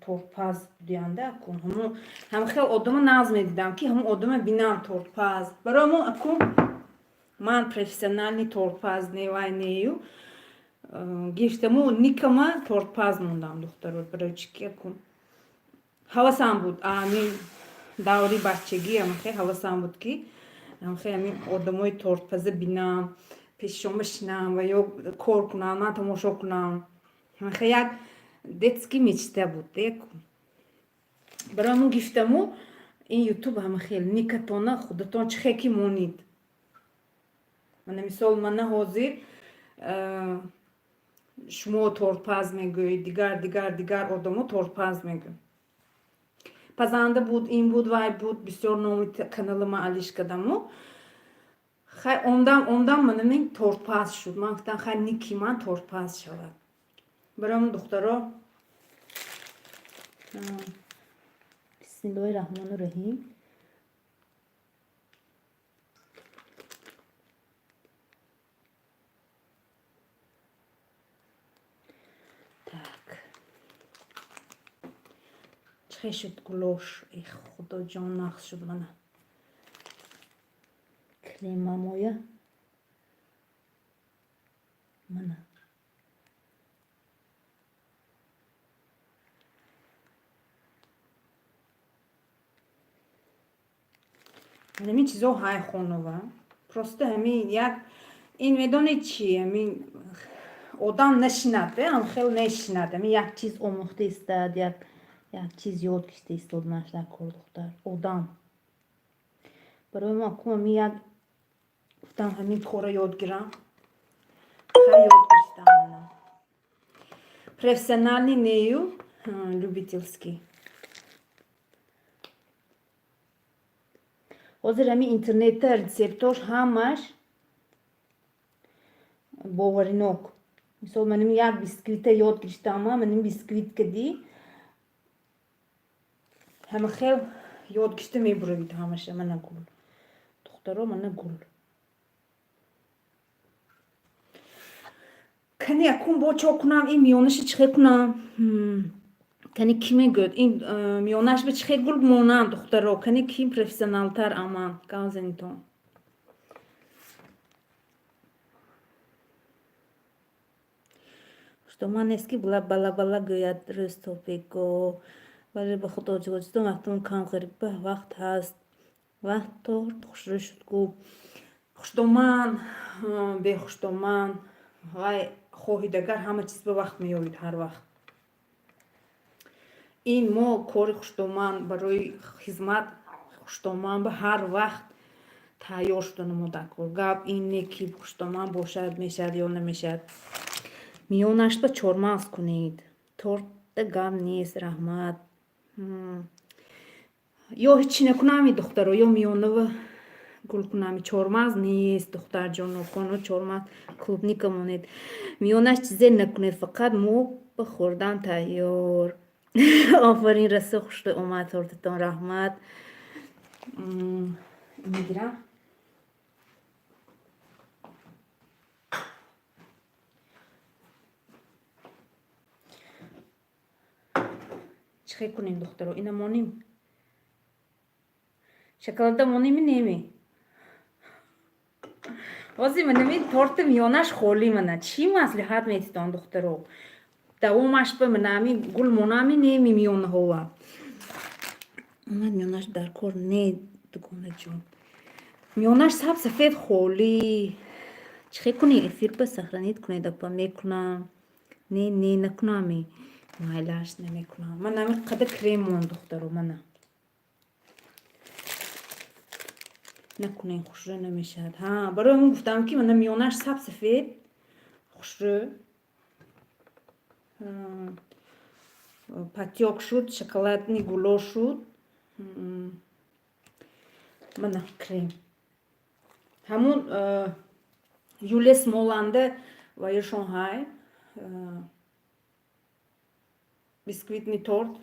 тортпаз будианда ку. Ҳамун ҳамхел одама нағз медидам, ки ҳамун одама бинам, тортпаз. Барои мо акун ман профессиональный тортпаз не, вай нею, гирифтаму никама тортпаз мондам, духтаро. Барои чӣ ки акун ҳавасам буд, ҳамин даври бачагӣ ҳамхел ҳавасам буд, ки ҳамхел ҳамин одамои тортпаза бинам, пешшон бишинам ва ё кор кунам, ман тамошо кунам. Ҳамхел як детский мечта буд. Барои мо гирифтаму ин Ютуб ҳамахел никатона худатон чӣ хел ки монед. Мана, мисол, мана ҳозир шумо тортпаз мегӯед, дигар дигар дигар одамо тортпаз мегӯянд. Пазанда буд, ин буд, вай буд, бисёр номи канала ман алиш кардаму. Хай, омдам, омдам, манамин тортпаз шуд. Ман гуфтам, хай, ники ман тортпаз шавад. Барои духтаро, бисмиллоҳи раҳмони раҳим. Так, чӣ хел шуд гулош? Эх, худоҷон, нағз шуд. Мана кремамоя, мана. Ҳамин чизо ҳай хонова, просто ҳамин як ин медонед чи, ҳамин одам нашинад, ам хел нешинад, ҳамин як чиз омӯхта истад, як чиз ёд гирифта истоданаш дар кор, духтар одам. Барои мо акун ҳамин як гуфтам, ҳамин корро ёд гирам. Хай, ёд гирифтам. Профессиональный нею, любительский. Ҳозир ҳамин интернетта рецептош ҳамаш боваринок. Мисол, маним як бисквита ёд гирифтама, маним бисквит кадӣ ҳама хел ёд гирифта мебуравид ҳамаша. Мана гул, духтаро, мана гул. Кани акун бо чо кунам? Ин миёнаша чӣ хел кунам? Кани, кӣ мегӯяд, ин миёнаш ба чӣ хел гул монанд, духтаро? Кани, кӣ профессионалтар аман гап занитон? Хуштоман нест, ки бала-бала гӯяд рӯз то бего, вале ба худ Тоҷикистон вақтамон кам, ғариба вақт ҳаст. Вақт торт хушрӯй шуд гӯ. Хуштоман, бехуштоман, вай хоҳидагар ҳама чиз ба вақт меёбид ҳар вақт. Ин мо кори хуштоман барои хизмат, хуштоман ба ҳар вақт тайёр шуда мо дар кор. Гап ин не, ки хуштоман бошад, мешавад ё намешавад. Миёнаш ба чормағз кунед. Тортда гап нест, раҳмат. Ё ҳечи накунами, духтаро, ё миёнава гул кунами. Чормағз нест, духтарҷоно, коно чормағз, клубника монед. Миёнаш чизе накунед, фақат мо ба хӯрдан тайёр. Офарин, расо хушрӯй омад тортатон, раҳмат. Мегирам. Чӣ хел кунем, духтаро? Ина монем? Шоколада монеми, неми? Ҳозир манами торти миёнаш холӣ, мана чӣ маслиҳат метитон, духтаро? Давомаш ба манами гул монами, неми миёнаҳова? Омад, миёнаш дар кор не. Дугонаҷон, миёнаш саб, сафед холӣ. Чӣ хел кунӣ? Эфир ба сохранить кунед, апа, мекунам. Не, не, накунами, майлаш, намекунам. Ман ҳамин қадар крем монд, духтаро, мана. Накунем, хушрӯ намешавад. Ҳа, барои он гуфтам, ки мана миёнаш саб, сафед хушрӯ потёк шуд, шоколадный гуло шуд. Мана крем. Ҳамун Юлия Смоланда ва Шонҳай бисквитный торт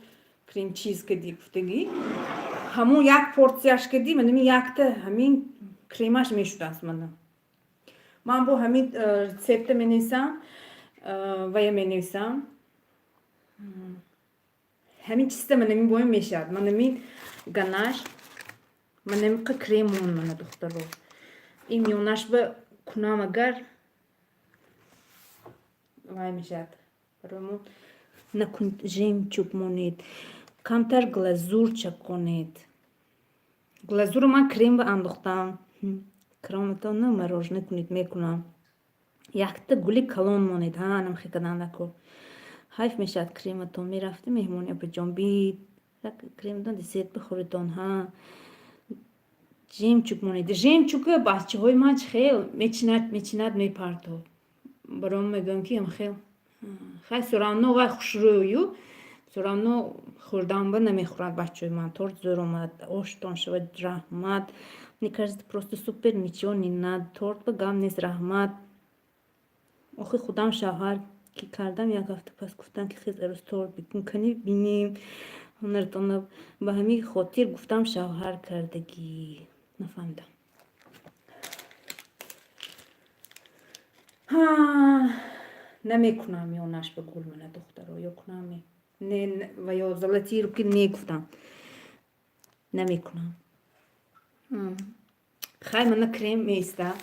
крем-чиз кади гуфтагӣ, ҳамун як порсияш кади, манами якта ҳамин кремаш мешудааст. Мана, ман бо ҳамин рецепта менависам, вая менависам, ҳамин чизта манамин боя мешавад. Манамин ганаш, манамиқа крем мон. Мана, духтаро, ин миёнаш ба кунам, агар вай мешавад. Барои накун, жемчуг монед, камтар глазур чаконед. Глазурро ман крем ба андохтам. Крематонро мороженое кунед, мекунам. Якта гули калон монед. Ҳа, намхе кадан накун, ҳайф мешавад крематон. Мерафтӣ меҳмони, апаҷон, бид крематон, десерт бихӯритон. Ҳа, жемчуг монед. Жемчуга бачаҳои ман чӣ хел мечинад, мечинад, мепартод. Баром мегӯям, ки хел хай, всё равно вай хушрӯю, всё равно хӯрданба намехӯрад бачаҳои ман. Торт зӯр омад, оштон шавад, раҳмат. Мне кажется, просто супер, ничего не надо. Торт ба гап нест, раҳмат. Охи, худам шавҳар ки кардам, як ҳафта пас гуфтам, ки хез, арӯз, торт бикун, кани бинем ҳунаратонро. Ба ҳамин хотир гуфтам шавҳар кардагӣ. Нафаҳмидам. Ҳа, намекунам миёнаш ба гул, мана, духтаро, ё кунам? Не, ва ё золотые руки не гуфтам, намекунам. Хай, мана крем меиста.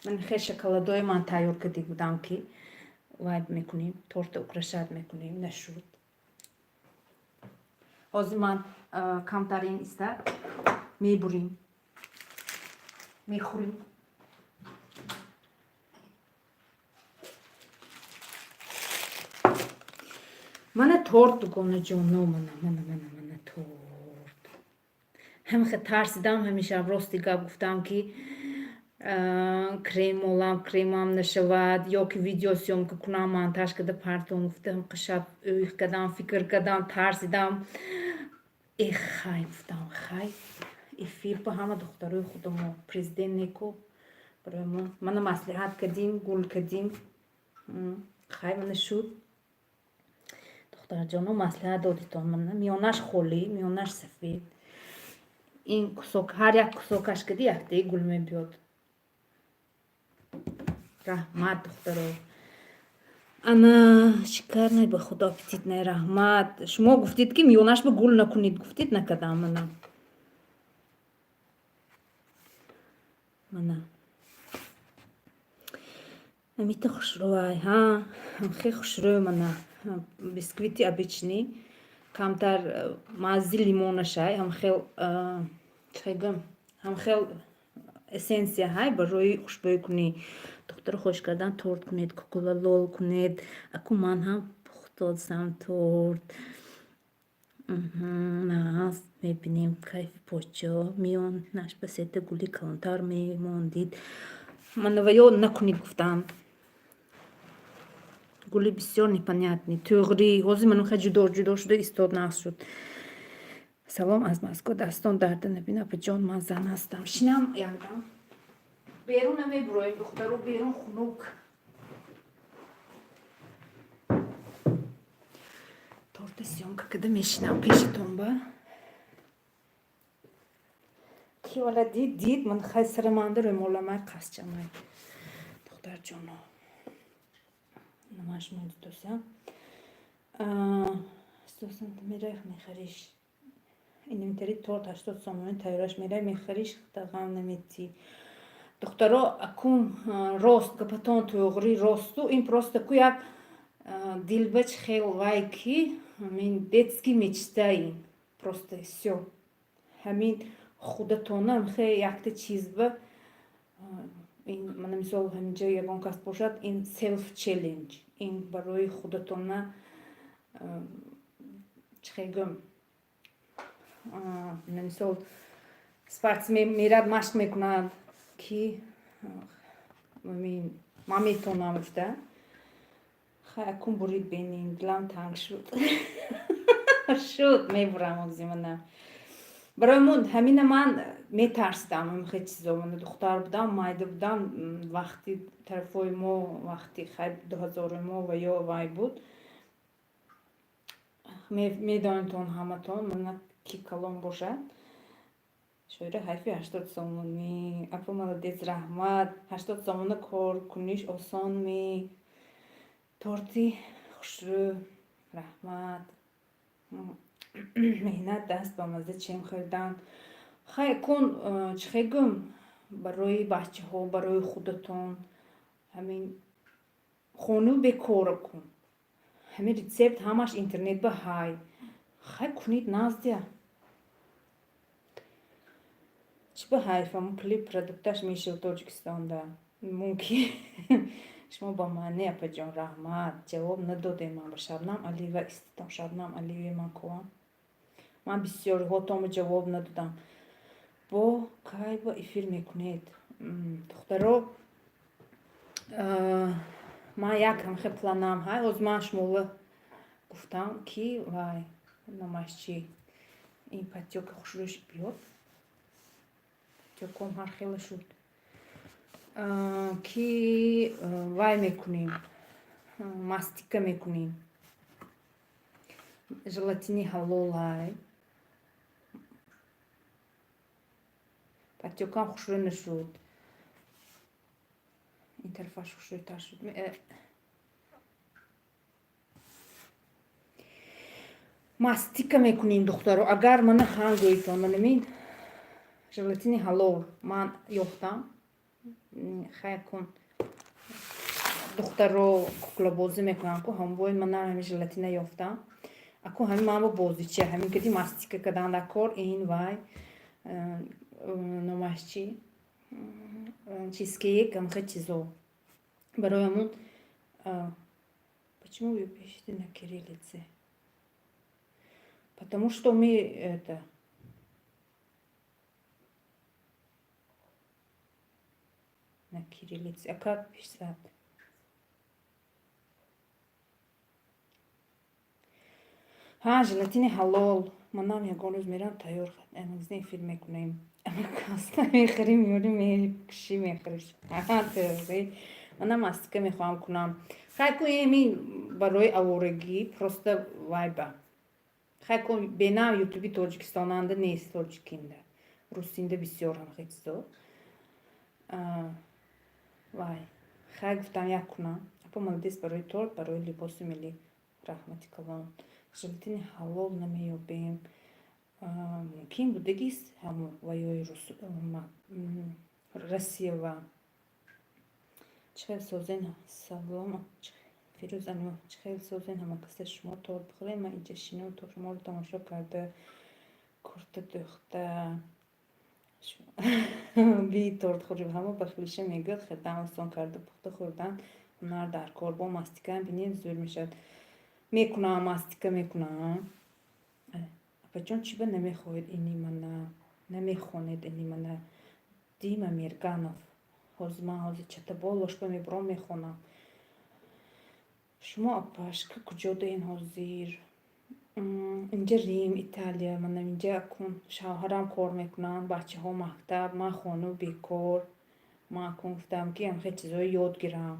Ман хел шоколадои ман тайёр карда будам, ки вай мекунем, торта украшать мекунем, нашуд. Ҳозир ман камтар ин иста, мебурим, мехӯрем. Мана торт, дугонаҷоно, мана, мана, мана, мана торт. Ҳамихе тарсидам ҳамеша, рости гап гуфтам, ки крем молам, кремам нашавад, ё ки видеосъёмка кунам, монтаж карда партом гуфта. Ҳамқа шаб ӯй кардам, фикр кардам, тарсидам. Эх, хай, гуфтам, хай, эфир ба ҳама духтарои худамо, президент неку барои мо. Мана маслиҳат кардим, гул кардим, хай, мана шуд. Духтарҷоно, маслиҳат додитон. Мана миёнаш холӣ, миёнаш сафед. Ин кусок, ҳар як кусокаш кади, яктаи гул мебиёд. Раҳмат, духтаро. Ана, шикарный, ба худо, аппетитный, раҳмат. Шумо гуфтед, ки миёнаш ба гул накунед, гуфтед, накардам. Мана, мана, амита хушрӯай. Ҳа, хе хушрӯ. Мана бисквити обычный, камтар маззи лимонашай, ҳамхел, чӣ гӯям, ҳамхел эссенция ҳай барои хушбӯй кунӣ. Духтаро, хоҳиш кардан, торт кунед, кукула лол кунед. Аку ман ҳам пухтодсам торт. Нағз мебинем, кайфи почо. Миёнаш ба сета гули калонтар мемондид. Мана ва ё накунед гуфтам. Гули бисёр непонятный. Тӯғрӣ, ҳозир мана хеле ҷудо ҷудо шуда истод, нағз шуд. Салом аз Москва, дастон дарда набин, апаҷон, ман зан ҳастам. Шинам якдам. Берун намебуроем, духтаро, берун хунук. Торта съёмка када мешинам пешитон ба. Ки вала дид, дид, ман хай сараманда рӯмоламай, қасчамай. Духтарҷоно. Намаш модидосям. Стосан мерай, мехариш. Инвентари торт 80 сомонӣ тайёраш, мерай, мехариш, ғам наметӣ. Духтаро, акун рост гапатон, тӯғрӣ, росту ин просто ку як дилбач хел вай ки. Ҳамин детский мечта, ин просто всё. Ҳамин худатонам хе якта чиз ба ин, мана мисол, ҳаминҷа ягон кас бошад, ин self challenge, ин барои худатона, чӣ хел гӯям, мисол, спортсмен мерад, машқ мекунад, ки ман метавонам гуфта. Хай, акун бурид, бенин, дилам танг шуд, мебурам ози. Мана, барои мо ҳамина ман метарсидам, хел чизо. Мана, духтар будам, майда будам, вақти тарафҳои мо, вақти, хай, 2000-уи мо ва ё вай буд, медонедтон ҳаматон, мана, ки калон бошад. Шоира, ҳайфи 80 сомонӣ. Апа, молодец, раҳмат. 80 сомона кор куниш осон ми? Торти хушрӯ, раҳмат. Меҳнат даст ба мазза, чем хӯрдан. Хай, кун, чӣ хел гӯм, барои бачаҳо, барои худатон ҳамин хону бекора кун. Ҳамин рецепт ҳамаш интернет ба ҳай. Хай, кунед, наздия. Чӣ ба ҳайф, ҳамун пули продукташ мешавад Тоҷикистонда. Мумкин шумо ба маъне, апаҷон, раҳмат. Ҷавоб надодем ман ба Шабнам Алиева. Иститом, Шабнам Алиева, ман ковам. Ман бисёриҳотонро ҷавоб надодам. Бо кай ба эфир мекунед? Духтаро, ман як ҳамхел планам ҳай. Ҳозир ман шуморо гуфтам, ки вай номаш чи, ин подтёки хушрӯш биёд. Подтёком ҳар хела шуд. Ки вай мекунем, мастика мекунем. Желатини ҳалол ҳай. Подтёкам хушрӯ нашуд. Ин тарафаш хушрӯтар шуд. Мастика мекунем, духтаро. Агар мана хан гӯитон, манамин желатини ҳалол ман ёфтам. Хай кун, духтаро куклабозӣ мекунанд ку, ҳамбои мана ҳамин желатина ёфтам. Аку ҳамин ман бо бозича, ҳамин кади мастика кадан дар кор, ин вай номаш чи, чизкейк, ҳамхел чизо. Барои ҳамун почему вы пишете на кириллице? Потому что мы это на кириллице. А как писать? Ҳа, желатини ҳалол. Манам ягон рӯз мерам, тайёр магазин, эфир мекунем. Каста мехӯрем, меёрем, мекушӣ, мехӯриш. Манам мастика мехоҳам кунам. Хай ку, эми барои аворагӣ просто вайба. Хай ку, бенам ютуби тоҷикистонанда нест, тоҷикинда. Русинда бисёр ҳамхел чизо. Вай, хай, гуфтам, як кунам. Апа, молодец барои торт, барои либоси миллӣ. Раҳмати калон. Желатини ҳалол намеёбем. Мумкин будагист ҳамун ваёи Россиява. Чӣ хел созен, салом, Фирӯз Анимов, чӣ хел созен, ҳамакаса шумо торт бихӯред, ман инҷа шинам, то шуморо тамошо карда, курта дӯхта. Би тортхӯрӣ ҳама ба хелиша мегӯяд, хелдан осон, карда пухта хӯрдан ҳунар дар кор. Бо мастикаам бинед, зӯр мешавад. Мекунам, мастика мекунам. Апаҷон, чӣ ба намехоҳед ини мана, намехонед ини мана? Дима Мирганов. Ҳозир ман ҳозир чатабо лошба мебурам, мехонам. Шумо, апашка, куҷо даен ҳозир? Инҷа Рим, Италия. Манам инҷа акун шавҳарам кор мекунанд, бачаҳо мактаб, ман хону бекор. Ман акун гуфтам, ки ҳамхел чизое ёд гирам.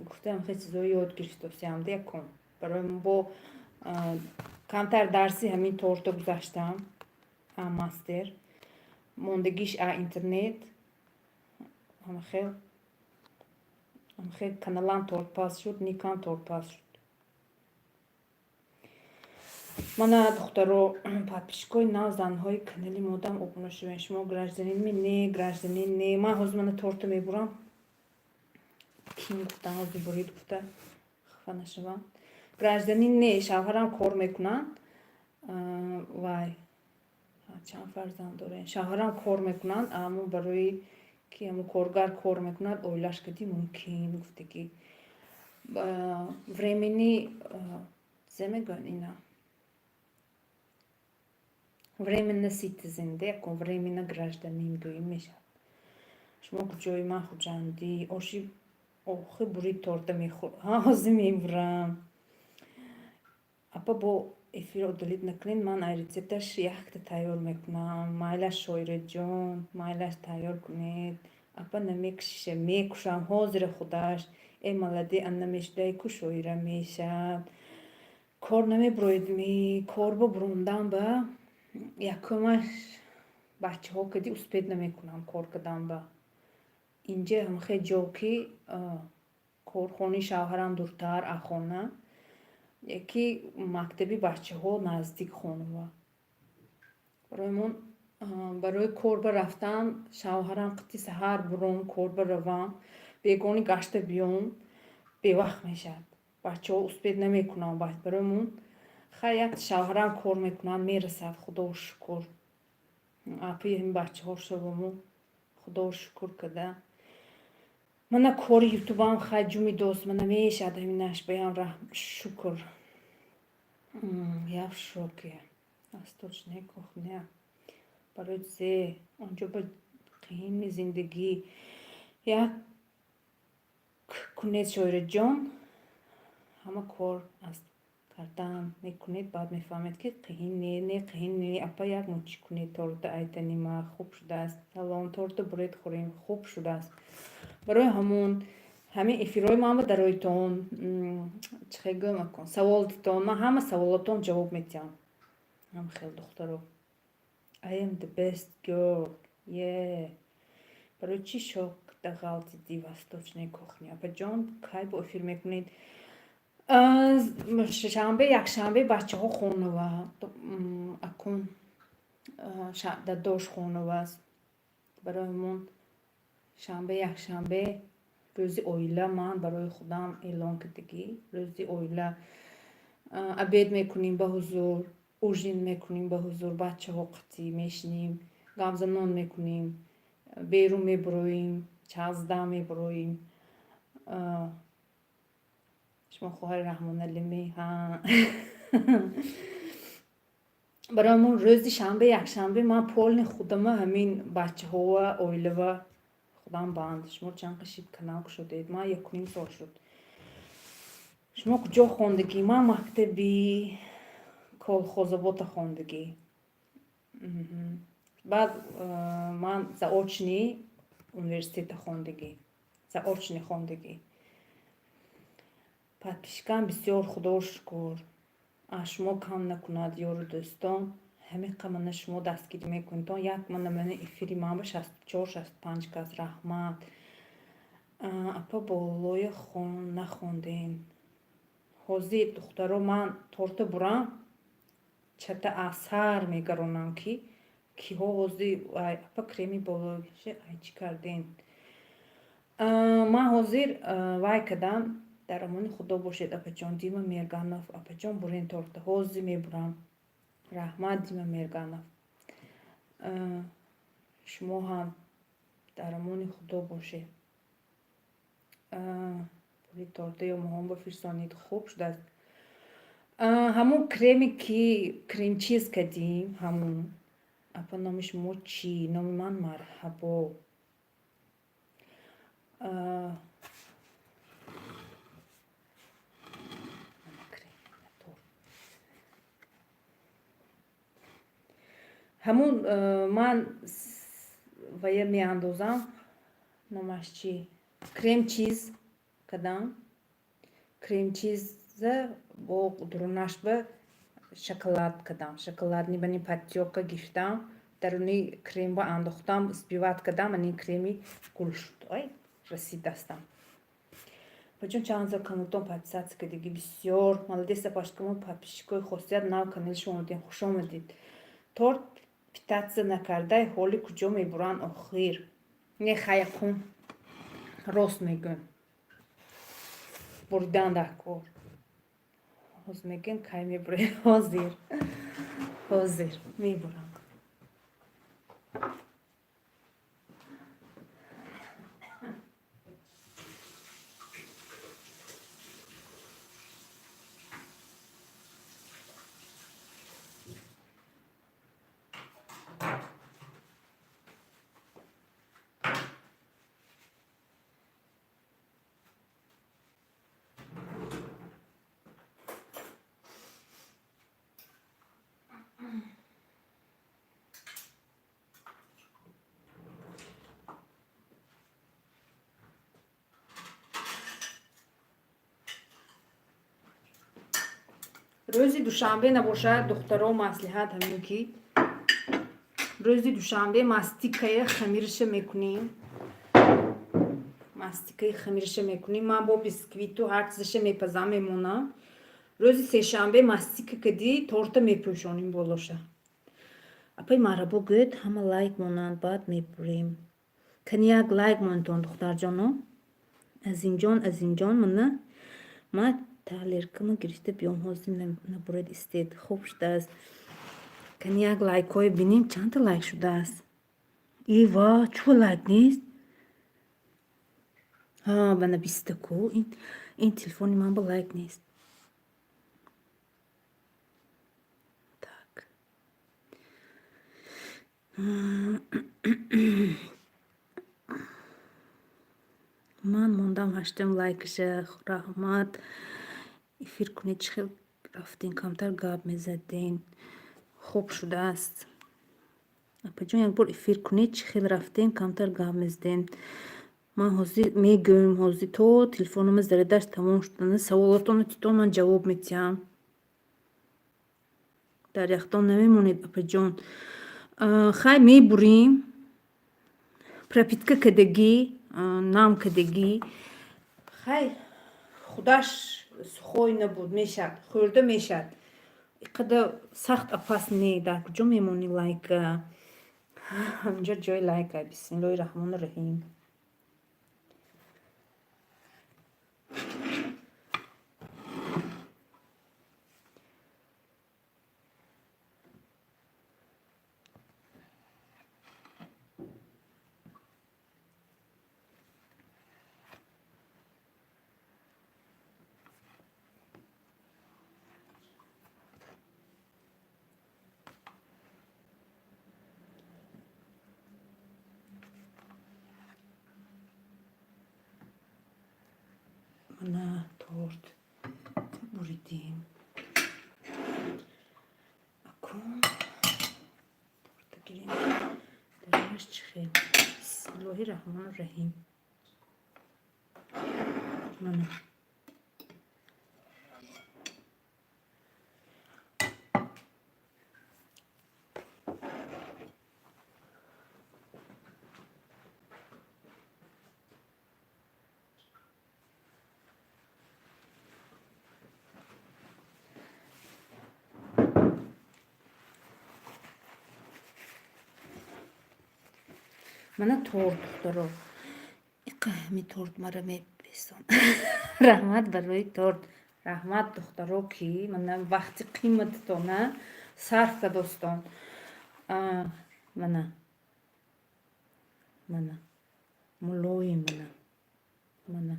Гуфтам, ҳамхел чизое ёд гирифтосиам да якун. Барои бо камтар дарси ҳамин торта гузаштам, а мастер. Мондагиш а интернет. Ҳамахел каналам тортпаз шуд, никам тортпаз шуд. Мана, духтаро, подписчикои нав, занҳои канали модам, обуна шавед. Шумо гражданин ми? Не, гражданин не. Ман ҳозир мана торта мебурам. Ким гуфтам, ҳозир бурид гуфта хафа нашавам. Гражданин не, шавҳарам кор мекунанд. Вай, чанд фарзанд дорем? Шавҳарам кор мекунанд, аммо барои ки ҳамо коргар кор мекунад, оилаш кади мумкин гуфтагӣ. Временный зе мегӯянд ина? Временно citizen де, яко временно гражданин гӯем мешавад. Шумо куҷои? Ман Хуҷандӣ. Оши охи бурид, торта мехӯр. Ҳа, ҳозир мебурам. Апа, бо эфирро удалить накунед, ман ай рецепташ якта тайёр мекунам. Майлаш, Шоираҷон, майлаш, тайёр кунед. Апа, намекушиша? Мекушам ҳозира худаш. Э, молодец, ана мешудай ку, шоира мешавад. Кор намебуроед ми? Кор ба бурондан ба якумаш бачаҳо кади успеть намекунам кор кардан ба. Инҷа ҳамхел ҷо ки корхонаи шавҳарам дуртар аз хона, яки мактаби бачаҳо наздик хонава. Барои барои кор ба рафтан шавҳарам қити саҳар буром, кор ба равам, бегоҳӣ гашта биём, бевақт мешавад. Бачаҳо успеть намекунам. Барои мон хай як шавҳарам кор мекунад, мерасад, худоро шукр. Апаи ҳамин бачаҳо шаваму, худоро шукр када. Мана кори ютубам хай ҷуми дост, мана мешавад ҳаминаш баям шукр. Я в шоке. Восточная кухня. Барои зе онҷо ба қиини зиндагӣ. Як кунед, Шоираҷон, ҳама кор аз кардан мекунед, баъд мефаҳмед, ки қиин не, не, қиин не. Апа, як мӯчӣ кунед торта айтанима, хуб шудааст. Салом, торта буред, хӯрем, хуб шудааст. Барои ҳамон ҳамин эфирҳои ман ба дароитон, чӣ хел гӯям, акун савол дитон, ман ҳама саволотон ҷавоб медиҳам. Ҳам хел, духтаро. I am the best girl. Yeah. Барои чӣ шок дағалтиди восточная кухня? Апаҷон, кай бо эфир мекунед? Шанбе, якшанбе бачаҳо хонава. Акун дадош хонавааст. Барои ҳамон шанбе, якшанбе рӯзи оила ман барои худам эълон кардагӣ. Рӯзи оила обед мекунем ба ҳузур, ужин мекунем ба ҳузур, бачаҳо қатӣ мешинем, гапзанон мекунем, берун мебуроем, чазда мебуроем. Шумо хоҳари Раҳмоналими? Ҳа. Барои ҳамон рӯзи шанбе, якшанбе ман полный худама ҳамин бачаҳова, оилава худам банд. Шумо чанд қашид канал кушодед? Ман 1,5 сол шуд. Шумо куҷо хондагӣ? Ман мактаби Колхозобота хондагӣ. Баъд ман заочный университета хондагӣ. Заочный хондагӣ. Подписчикам бисёр, худоро шукр. Аз шумо кам накунад, ёру дӯстон. Ҳамин қа мана шумо дастгирӣ мекунедон. Як мана мана эфири ман ба 64, 65 кас, раҳмат. Апа, болоя нахондем. Ҳозир, духтаро, ман торта бурам, чата асар мегаронам, ки киҳо ҳозир. Апа, креми болоиша ай чӣ кардем? Ман ҳозир вай кардам. Дар амони Худо бошед, апаҷон. Дима Мерганов, апаҷон, бурен торта. Ҳозир мебурам. Раҳмат, Дима Мерганов. Шумо ҳам дар амони Худо бошед. Пули торта ё моҳон бифирсонед, хуб шудааст. Ҳамон креме ки крем-чиз кардем, ҳамон. Апа, номи шумо чӣ? Номи ман Марҳабо. Ҳамун ман вая меандозам, номаш чӣ? Крем-чиз кардам. Крем-чиза бо дурунаш ба шоколад кардам. Шоколадный бани подтёка гирифтам, даруни кремба андохтам, взбивать кардам, ани креми гул шуд. Ой, расид дастам. Апаҷон, чанд ҳазор каналтон подписаться кардагӣ? Бисёр. Молодец, апашкамо, подписчикои хосият нав канали шумо омадем. Хуш омадед. Торт питаться накардай, ҳоли куҷо мебуранд охир? Не, хаякун. Рост мегӯям. Буридан дар кор. Ҳозир мегӯянд, кай мебурем? Ҳозир, ҳозир мебурам. Рӯзи душанбе набошад, духтаро, маслиҳат ҳамин ки рӯзи душанбе мастикая хамирша мекунем, мастикаи хамирша мекунем. Ман бо бисквиту ҳар чизаша мепазам, мемонам. Рӯзи сешанбе мастика кади торта мепӯшонем болоша. Апаи Маҳрабо, гӯед, ҳама лайк монанд, баъд мебурем. Кани, як лайк монедон, духтарҷоно. Азимҷон, Азимҷон, мана ма тарелкама гирифта биём. Ҳозир набуред, истед. Хуб шудааст. Кани, як лайкҳое бинем, чандта лайк шудааст. Ива, чӯ лайк нест? Ҳа, бана бистаку. Ин телефони ман ба лайк нест. Так, ман мондам ҳаштум лайкаша. Раҳмат. Эфир кунед, чӣ хел рафтем, камтар гап мезадем. Хуб шудааст. Апаҷон, якбор эфир кунед, чӣ хел рафтем, камтар гап мезадем. Ман ҳозир мегӯем, ҳозир то телефонома зарядаш тамом шудана саволотонро титон, ман ҷавоб медиҳам. Дар яхдон намемонед, апаҷон. Хай, мебурем. Пропитка кадагӣ, нам кадагӣ. Хай, худаш сухой набуд, мешад, хӯрда мешад. Иқадар сахт опас не. Дар куҷо мемонӣ лайка? Ҳаминҷо ҷои лайка. Бисмиллоҳи раҳмони раҳим. Мана торт буридем. Акун торта гирем, дарунаш чӣ хел. Бисмиллоҳи раҳмони раҳим. Мана. Мана торт, духтаро. Иқа ҳами торт мара мепесон. Раҳмат барои торт. Раҳмат, духтаро, ки мана вақти қимататона сарф кардостон. Мана. Мана. Мулоим мана. Мана.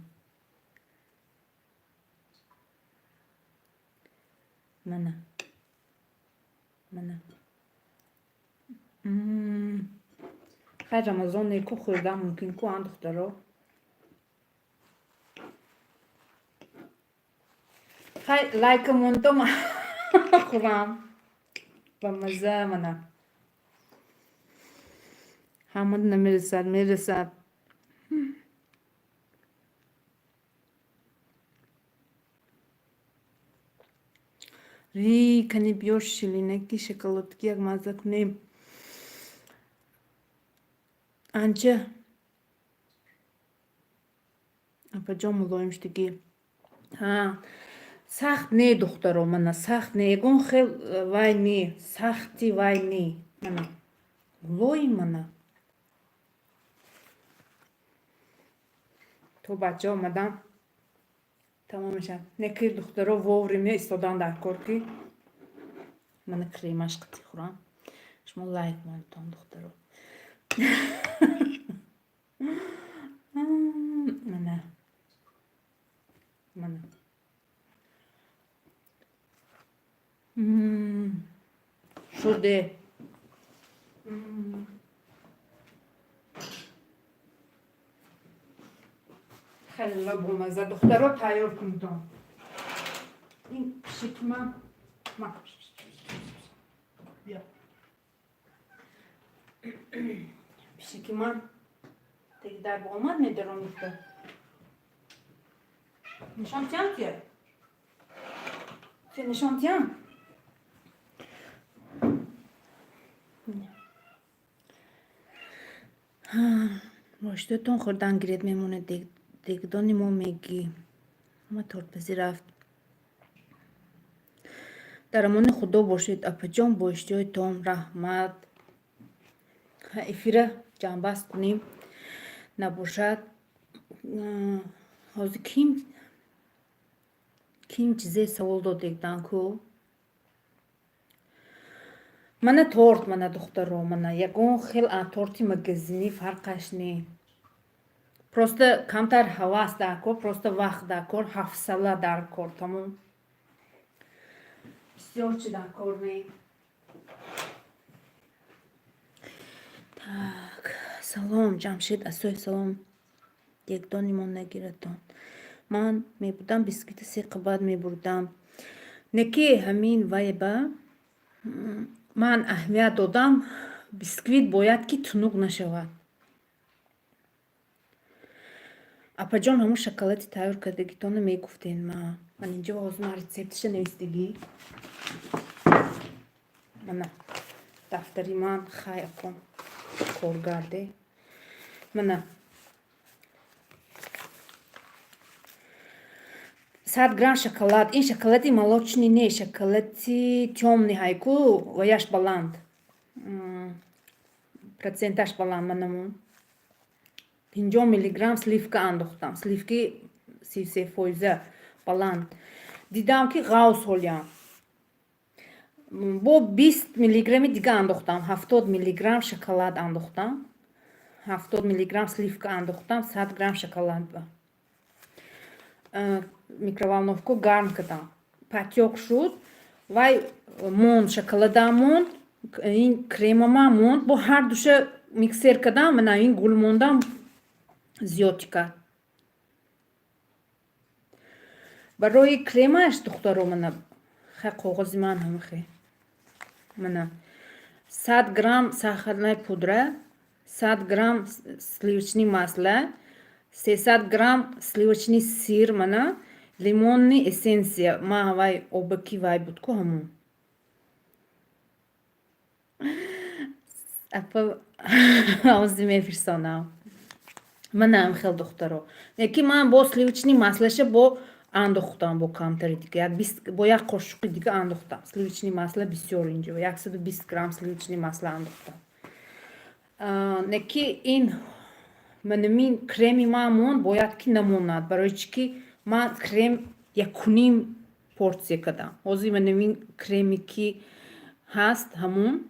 Мана. Мана. Хай, Рамазон неку, хӯрдан мумкин ку, ан, духтаро? Хай, лайка мондом, хӯрам. Ба мазза мана. Ҳама намерасад, мерасад. Ри, кани биё, ширинаки шоколадки як мазза кунем. Анча, апаҷон, мулоим шудагӣ. Ҳа, сахт не, духтаро, мана, сахт не, ягон хел вай не, сахти вай не. Мана. Мулоим мана. То бача омадан. Тамом мешавад. Не ки, духтаро, вовремя истодан дар кор, ки мана кремаш қити хӯрам. Шумо лайк монедтон, духтаро. Мана. Мана. Шуде. Хеле бомазза, духтаро, тайёр кунедон. Ин пишикма ма бия. Пишики ман теги дар омад, медаром, духтар. Нишон тиям тия? Те нишон тиям? Боштотон хӯрдан гиред, мемонед, дегдони мо мегӣ. Ма тортпазӣ рафт. Дар амони Худо бошед, апаҷон, бо иштиҳоитон, раҳмат. Эфира ҷамъбаст кунем. Набошад, ҳозир ким чизе савол додегдан ку? Мана торт, мана, духтаро, мана, ягон хел торти магазинӣ фарқаш не. Просто камтар ҳавас дар кор, просто вақт дар кор, ҳафсала дар кор, тамом. Бисёр чи дар кор не. Так, салом, Ҷамшед Асой, салом. Дегдони мо нагиратон. Ман мебудам, бисквити се қабат мебурдам. Не ки ҳамин вайба ман аҳамият додам, бисквит бояд ки тунук нашавад. Апаҷон, ҳамун шоколади тайёр кардагитонро мегуфтен ма. Ман инҷо ҳозир ман рецептиша навистагӣ. Мана дафтари ман, хай, акон коргарде. Мана 100 грамм шоколад. Ин шоколади молочный не, шоколади тёмный ҳайку, ваяш баланд. Проценташ баланд, манамун. 50 миллиграмм сливка андохтам. Сливки 33 фоиза, баланд. Дидам, ки ғавс ҳолям. Бо 20 миллиграмми дига андохтам. 70 миллиграмм шоколад андохтам. 70 миллиграмм сливка андохтам, 100 грамм шоколад ба. Микроволновку гарм кардам. Патёк шуд, вай монд, шоколадам монд, ин кремамам монд. Бо ҳар душа миксер кардам, мана ин гул мондам зиёд кард. Барои кремаш, духтаро, мана хай, коғози ман ҳамахе. Мана 100 грамм сахарная пудра, 100 грамм сливочный масло, 300 грамм сливочный сыр, мана лимонный эссенция. Ма вай обаки вай буд ку ҳамун. Апа, ҳозир мефирсонам. Мана хел, духтаро. Лекин ман бо сливочный маслаша бо андохтам, бо камтари дига, як бист, бо як қошуқи дига андохтам. Сливочный масло бисёр инҷо, 120 грамм сливочный масло андохтам. Неки ин манамин креми ман монд, бояд ки намонад. Барои чӣ ки ман крем якуним порция кардам. Ҳозир манамин креми ки ҳаст, ҳамун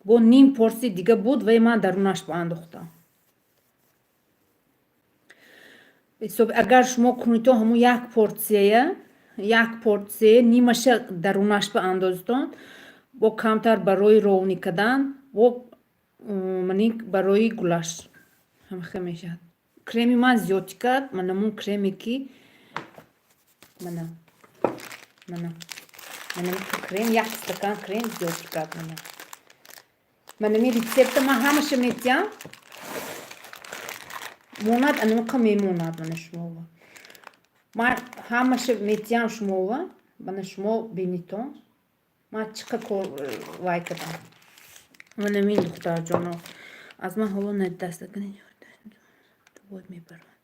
бо ним порсияи дига буд, вай ман дарунаш ба андохтам. Агар шумо кунитон, ҳамун як порсияя, як порсия нимаша дарунаш ба андозитон, бо камтар барои ровнӣ кардан, бо мани барои гулаш ҳамихел мешавад. Креми ман зиёдтӣ кард, манамун креме ки мана, мана, мана крем, як стакан крем зиёдтӣ кард, мана. Манами рецепта ман ҳамаша метиҳам. Монад, анамиқа мемонад, мана шумова. Ман ҳамаша метиҳам шумова, мана шумо бинитон. Ман чӣ қадр кор вай кардам. Манамин, духтарҷоно. Аз ман ҳоло надидаст. Мебарам.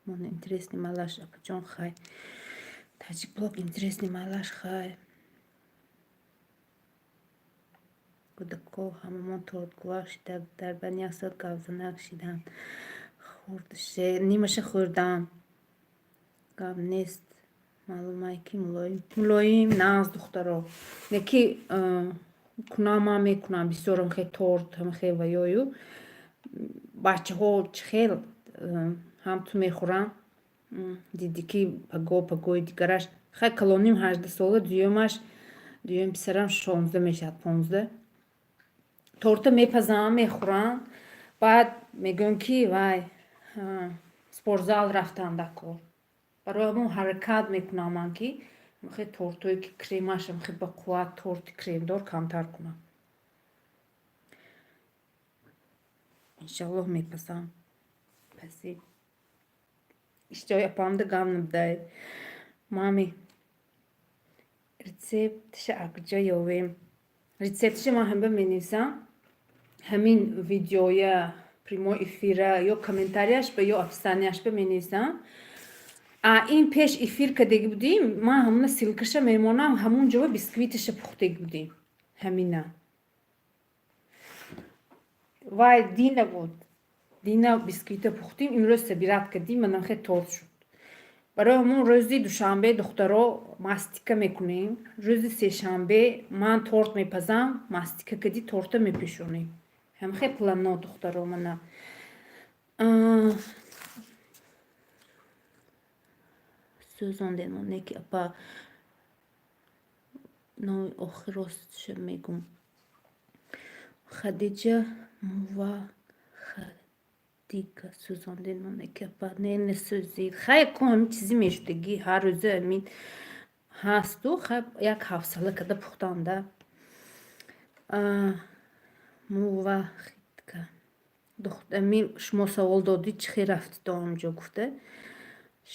Мон интересный малаш, апаҷон, хай. Таҷик блог интересный малаш, хай. Кӯдако ҳамамон тортгулак шида, дар байни як соат гавзанак шиданд. Нимаша хӯрдам. Гап нест, маълумае ки мулоим. Мулоим, нағз, духтаро. Не ки кунам, ман мекунам бисёрам хел торт, ҳам хел ва ёю. Бачаҳо чӣ хел ҳам ту мехӯранд. Дидӣ ки паго пагои дигараш. Хай, калоним 18 сола, дуюмаш, дуюм писарам 16 мешавад, 15. Торта мепазам, мехӯранд. Баъд мегӯям, ки вай спортзал рафтан дар кор. Барои ҳамон ҳаракат мекунам ман, ки хел тортое ки кремаш хел бақувват, торти кремдор камтар кунам. Иншаллоҳ, мепазам. Паси. Иштиҳои апамда гап набудай. Мами, рецептша аз куҷо ёвем? Рецептша ман ҳамба менависам. Ҳамин видеоя, прямой эфира, ё комментарияшба, ё описанияшба менависам. А ин пеш эфир кардагӣ будем, ман ҳамуна ссылкаша мемонам, ҳамун ҷо бисквиташа пухтагӣ будем. Ҳамина. Вай дина буд. Дина бисквита пухтим, имрӯз собирать кардим, манам хел торт шуд. Барои ҳамон рӯзи душанбе, духтаро, мастика мекунем. Рӯзи сешанбе ман торт мепазам, мастика кади торта мепӯшонем. Ҳамхел плано, духтаро, мана. Сӯзондем не ки апа, номи охир ростша мегум. Хадиҷа Мувахадика, сӯзондем не ки апа, не, насӯзид. Хай, ку ҳамин чизе мешудагӣ, ҳар рӯза ҳамин ҳасту, хай, як ҳавсала карда пухтанда. Мувахидка. Ами шумо савол додӣ, чӣ хел рафтед онҷо гуфта.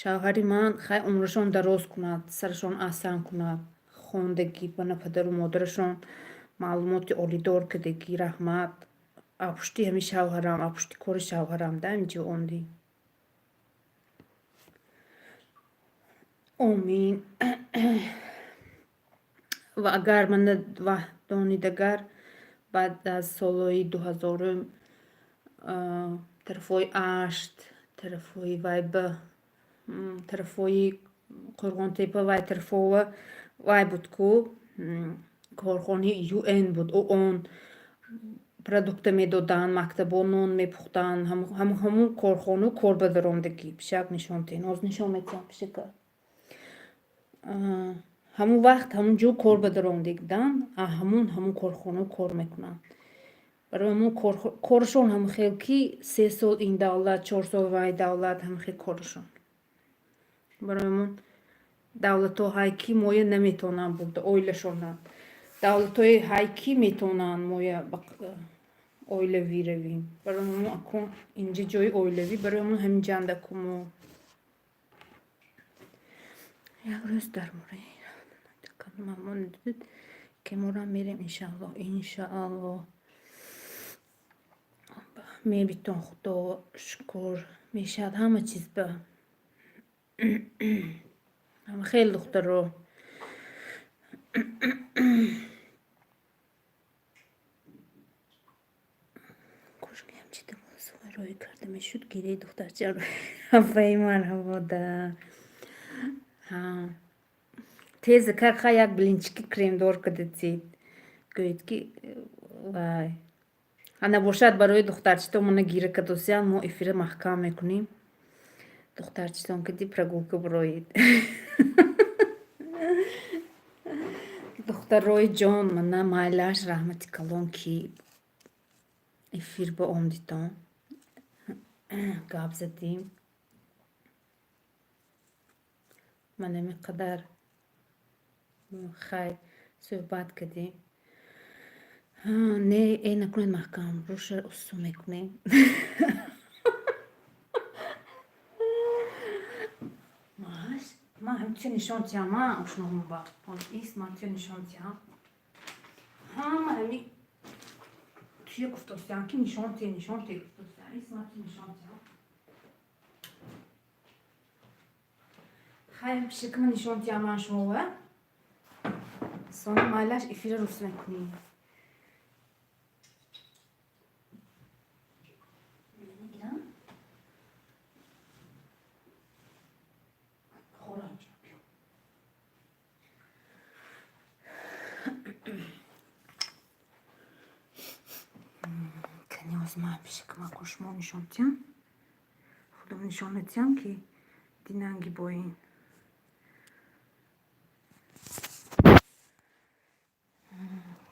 Шавҳари ман, хай, умрашон дароз кунад, сарашон аҳсан кунад, хондагӣ, бана падару модарашон маълумоти олидор кардагӣ, раҳмат. Апушти ҳамин шавҳарам, апушти кори шавҳарам да инҷо ондӣ. Омин. Ва агар мана донид, агар баъд аз солҳои 2000-ум тарафҳои Ашт, тарафҳои вайба, тарафҳои Қӯрғонтеппа, вай тарафҳова вай буд ку, корхонаи ЮН буд, ООН продукта медоданд, мактабо нон мепухтанд, ҳамун корхону кор ба даромадагӣ. Пишак нишон диҳед. Ҳозир нишон медиҳам пишака. Ҳамун вақт ҳамун ҷо кор ба даромадагӣ буданд, ҳамун корхона кор мекунанд. Барои ҳамун корашон ҳамон хел ки 3 сол ин давлат, 4 сол вай давлат, ҳамин хел корашон. Барои ҳамун давлатҳо ҳай ки моя наметавонанд бурда оилашона. Давлатҳои ҳай ки метавонанд моя оилавӣ равем. Барои ҳамун акун инҷа ҷои оилавӣ, барои ҳамун ҳамин ҷандаку мо. Як рӯз дар бораи кеморам мерем, иншааллоҳ, иншааллоҳ. Мебитон, Худо шукр, мешавад ҳама чиз ба. Хеле, духтаро. Кошки ҳамчида рӯй карда мешуд, гирии духтарча ҳафаи марҳабо да. Теза как ха як блинчики кремдор кардатид. Гӯед ки вай. Ана бошад, барои духтарчитон мана гира кадосиян, мо эфира маҳкам мекунем. Духтарчитон кади прогулка бироед. Духтарои ҷон, мана майлаш, раҳмати калон, ки эфир ба омдитон. Гап задем. Ман ҳамин қадар хай суҳбат кардем. Не, э, накунед маҳкам, рӯша усу мекунем. Ман ҳамча нишон диҳам, а ошноҳоба. Ис ман ча нишон диҳам. Ҳама ҳами туя гуфтосиям ки нишон те, нишон те гуфтосиям. Ис ман ча нишон диҳам. Хай, пишакама нишон диҳам ман шумова. Сони майлаш эфира рӯз мекунем. Пишакама кун шумо нишон диҳам. Худам нишон медиҳам, ки динанги бо ин.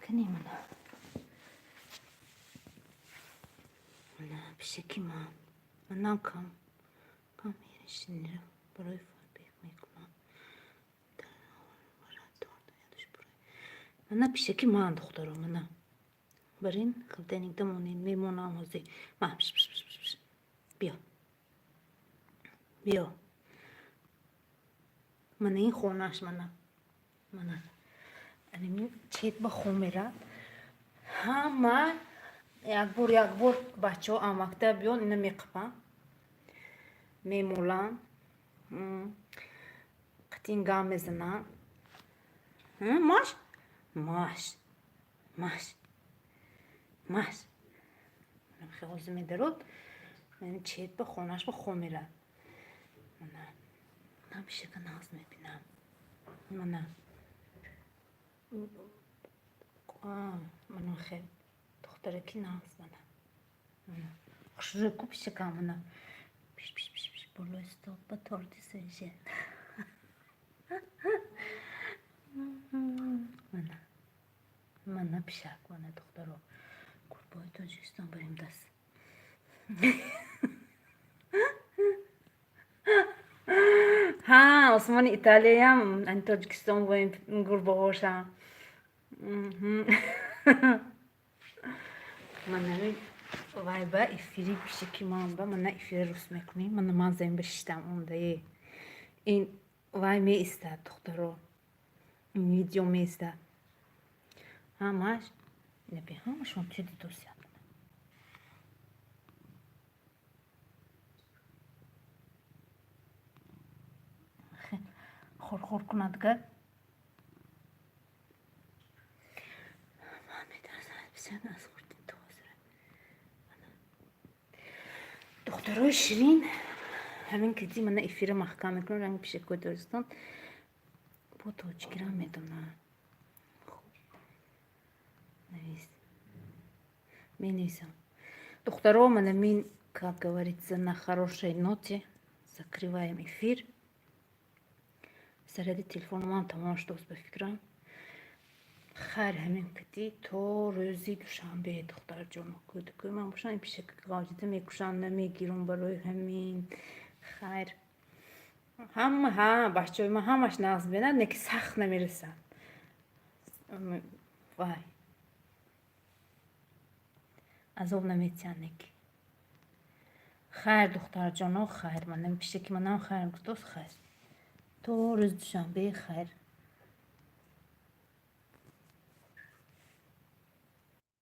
Кани мана. Мана пишаки ман. Манам кам. Кам мерешинира барои фарбеҳ мекунам. Мана пишаки ман, духтаро, мана. Барин хавданикда монед, мемонам ҳозир. Ма пш пш пш пш. Биё. Биё. Мана ин хонаш мана. Мана. Анами чет ба хун мерад. Ҳама якбор якбор бачаҳо аз мактаб биён, ина меқапанд. Мемоланд. Қатъин гам мезананд. Маш? Маш. Маш. Маш. Ҳозир медарод. Чет ба хонаш ба хун мерад. Мана. Ман пишака нағз мебинам. Мана. Мана хел. Духтараки нағз мана. Мана. Хушрӯй ку пишакам мана. Пиш пиш пиш пиш болои стол ба торти свежий. Мана. Мана пишак, мана духтаро. Гурбаҳои Тоҷикистон барем даст. Ҳа, Осмони Италияям ани Тоҷикистон бо ин гурбаҳошам. Мана вай ба эфири пишаки ман ба мана эфира руст мекунем. Мана ман замин ба шиштам ондае. Ин вай меистад, духтаро. Ин видео меистад. Ҳамаш наби ҳамашон чӣ дидосият. Хурхур кунад гар. Ман метарсам бисёр аз хурдин то ҳозира. Духтарои ширин, ҳамин киди мана эфира маҳкам мекунам, ранги пишакҳои Тоҷикистон бо тоҷикирам медонам. Хуб. Навис. Менависам. Духтаро, мана мин, как говорится, на хорошей ноте закрываем эфир. Заряди телефономам тамом шудааст ба фикрам. Хайр, ҳамин киди то рӯзи душанбе, духтарҷоно. Кӯдакои ман бошанд, ин пишака ғавҷида мекушанд, намегирам барои ҳамин. Хайр. Ҳама ҳа, бачаҳои ман ҳамаш нағз бинад, не ки сахт намерасад. Вай. Азоб наметиҳанд неки. Хайр, духтарҷоно, хайр. Мана пишаки манам хайр гуфтост, хайр. То рӯзи душанбе, хайр.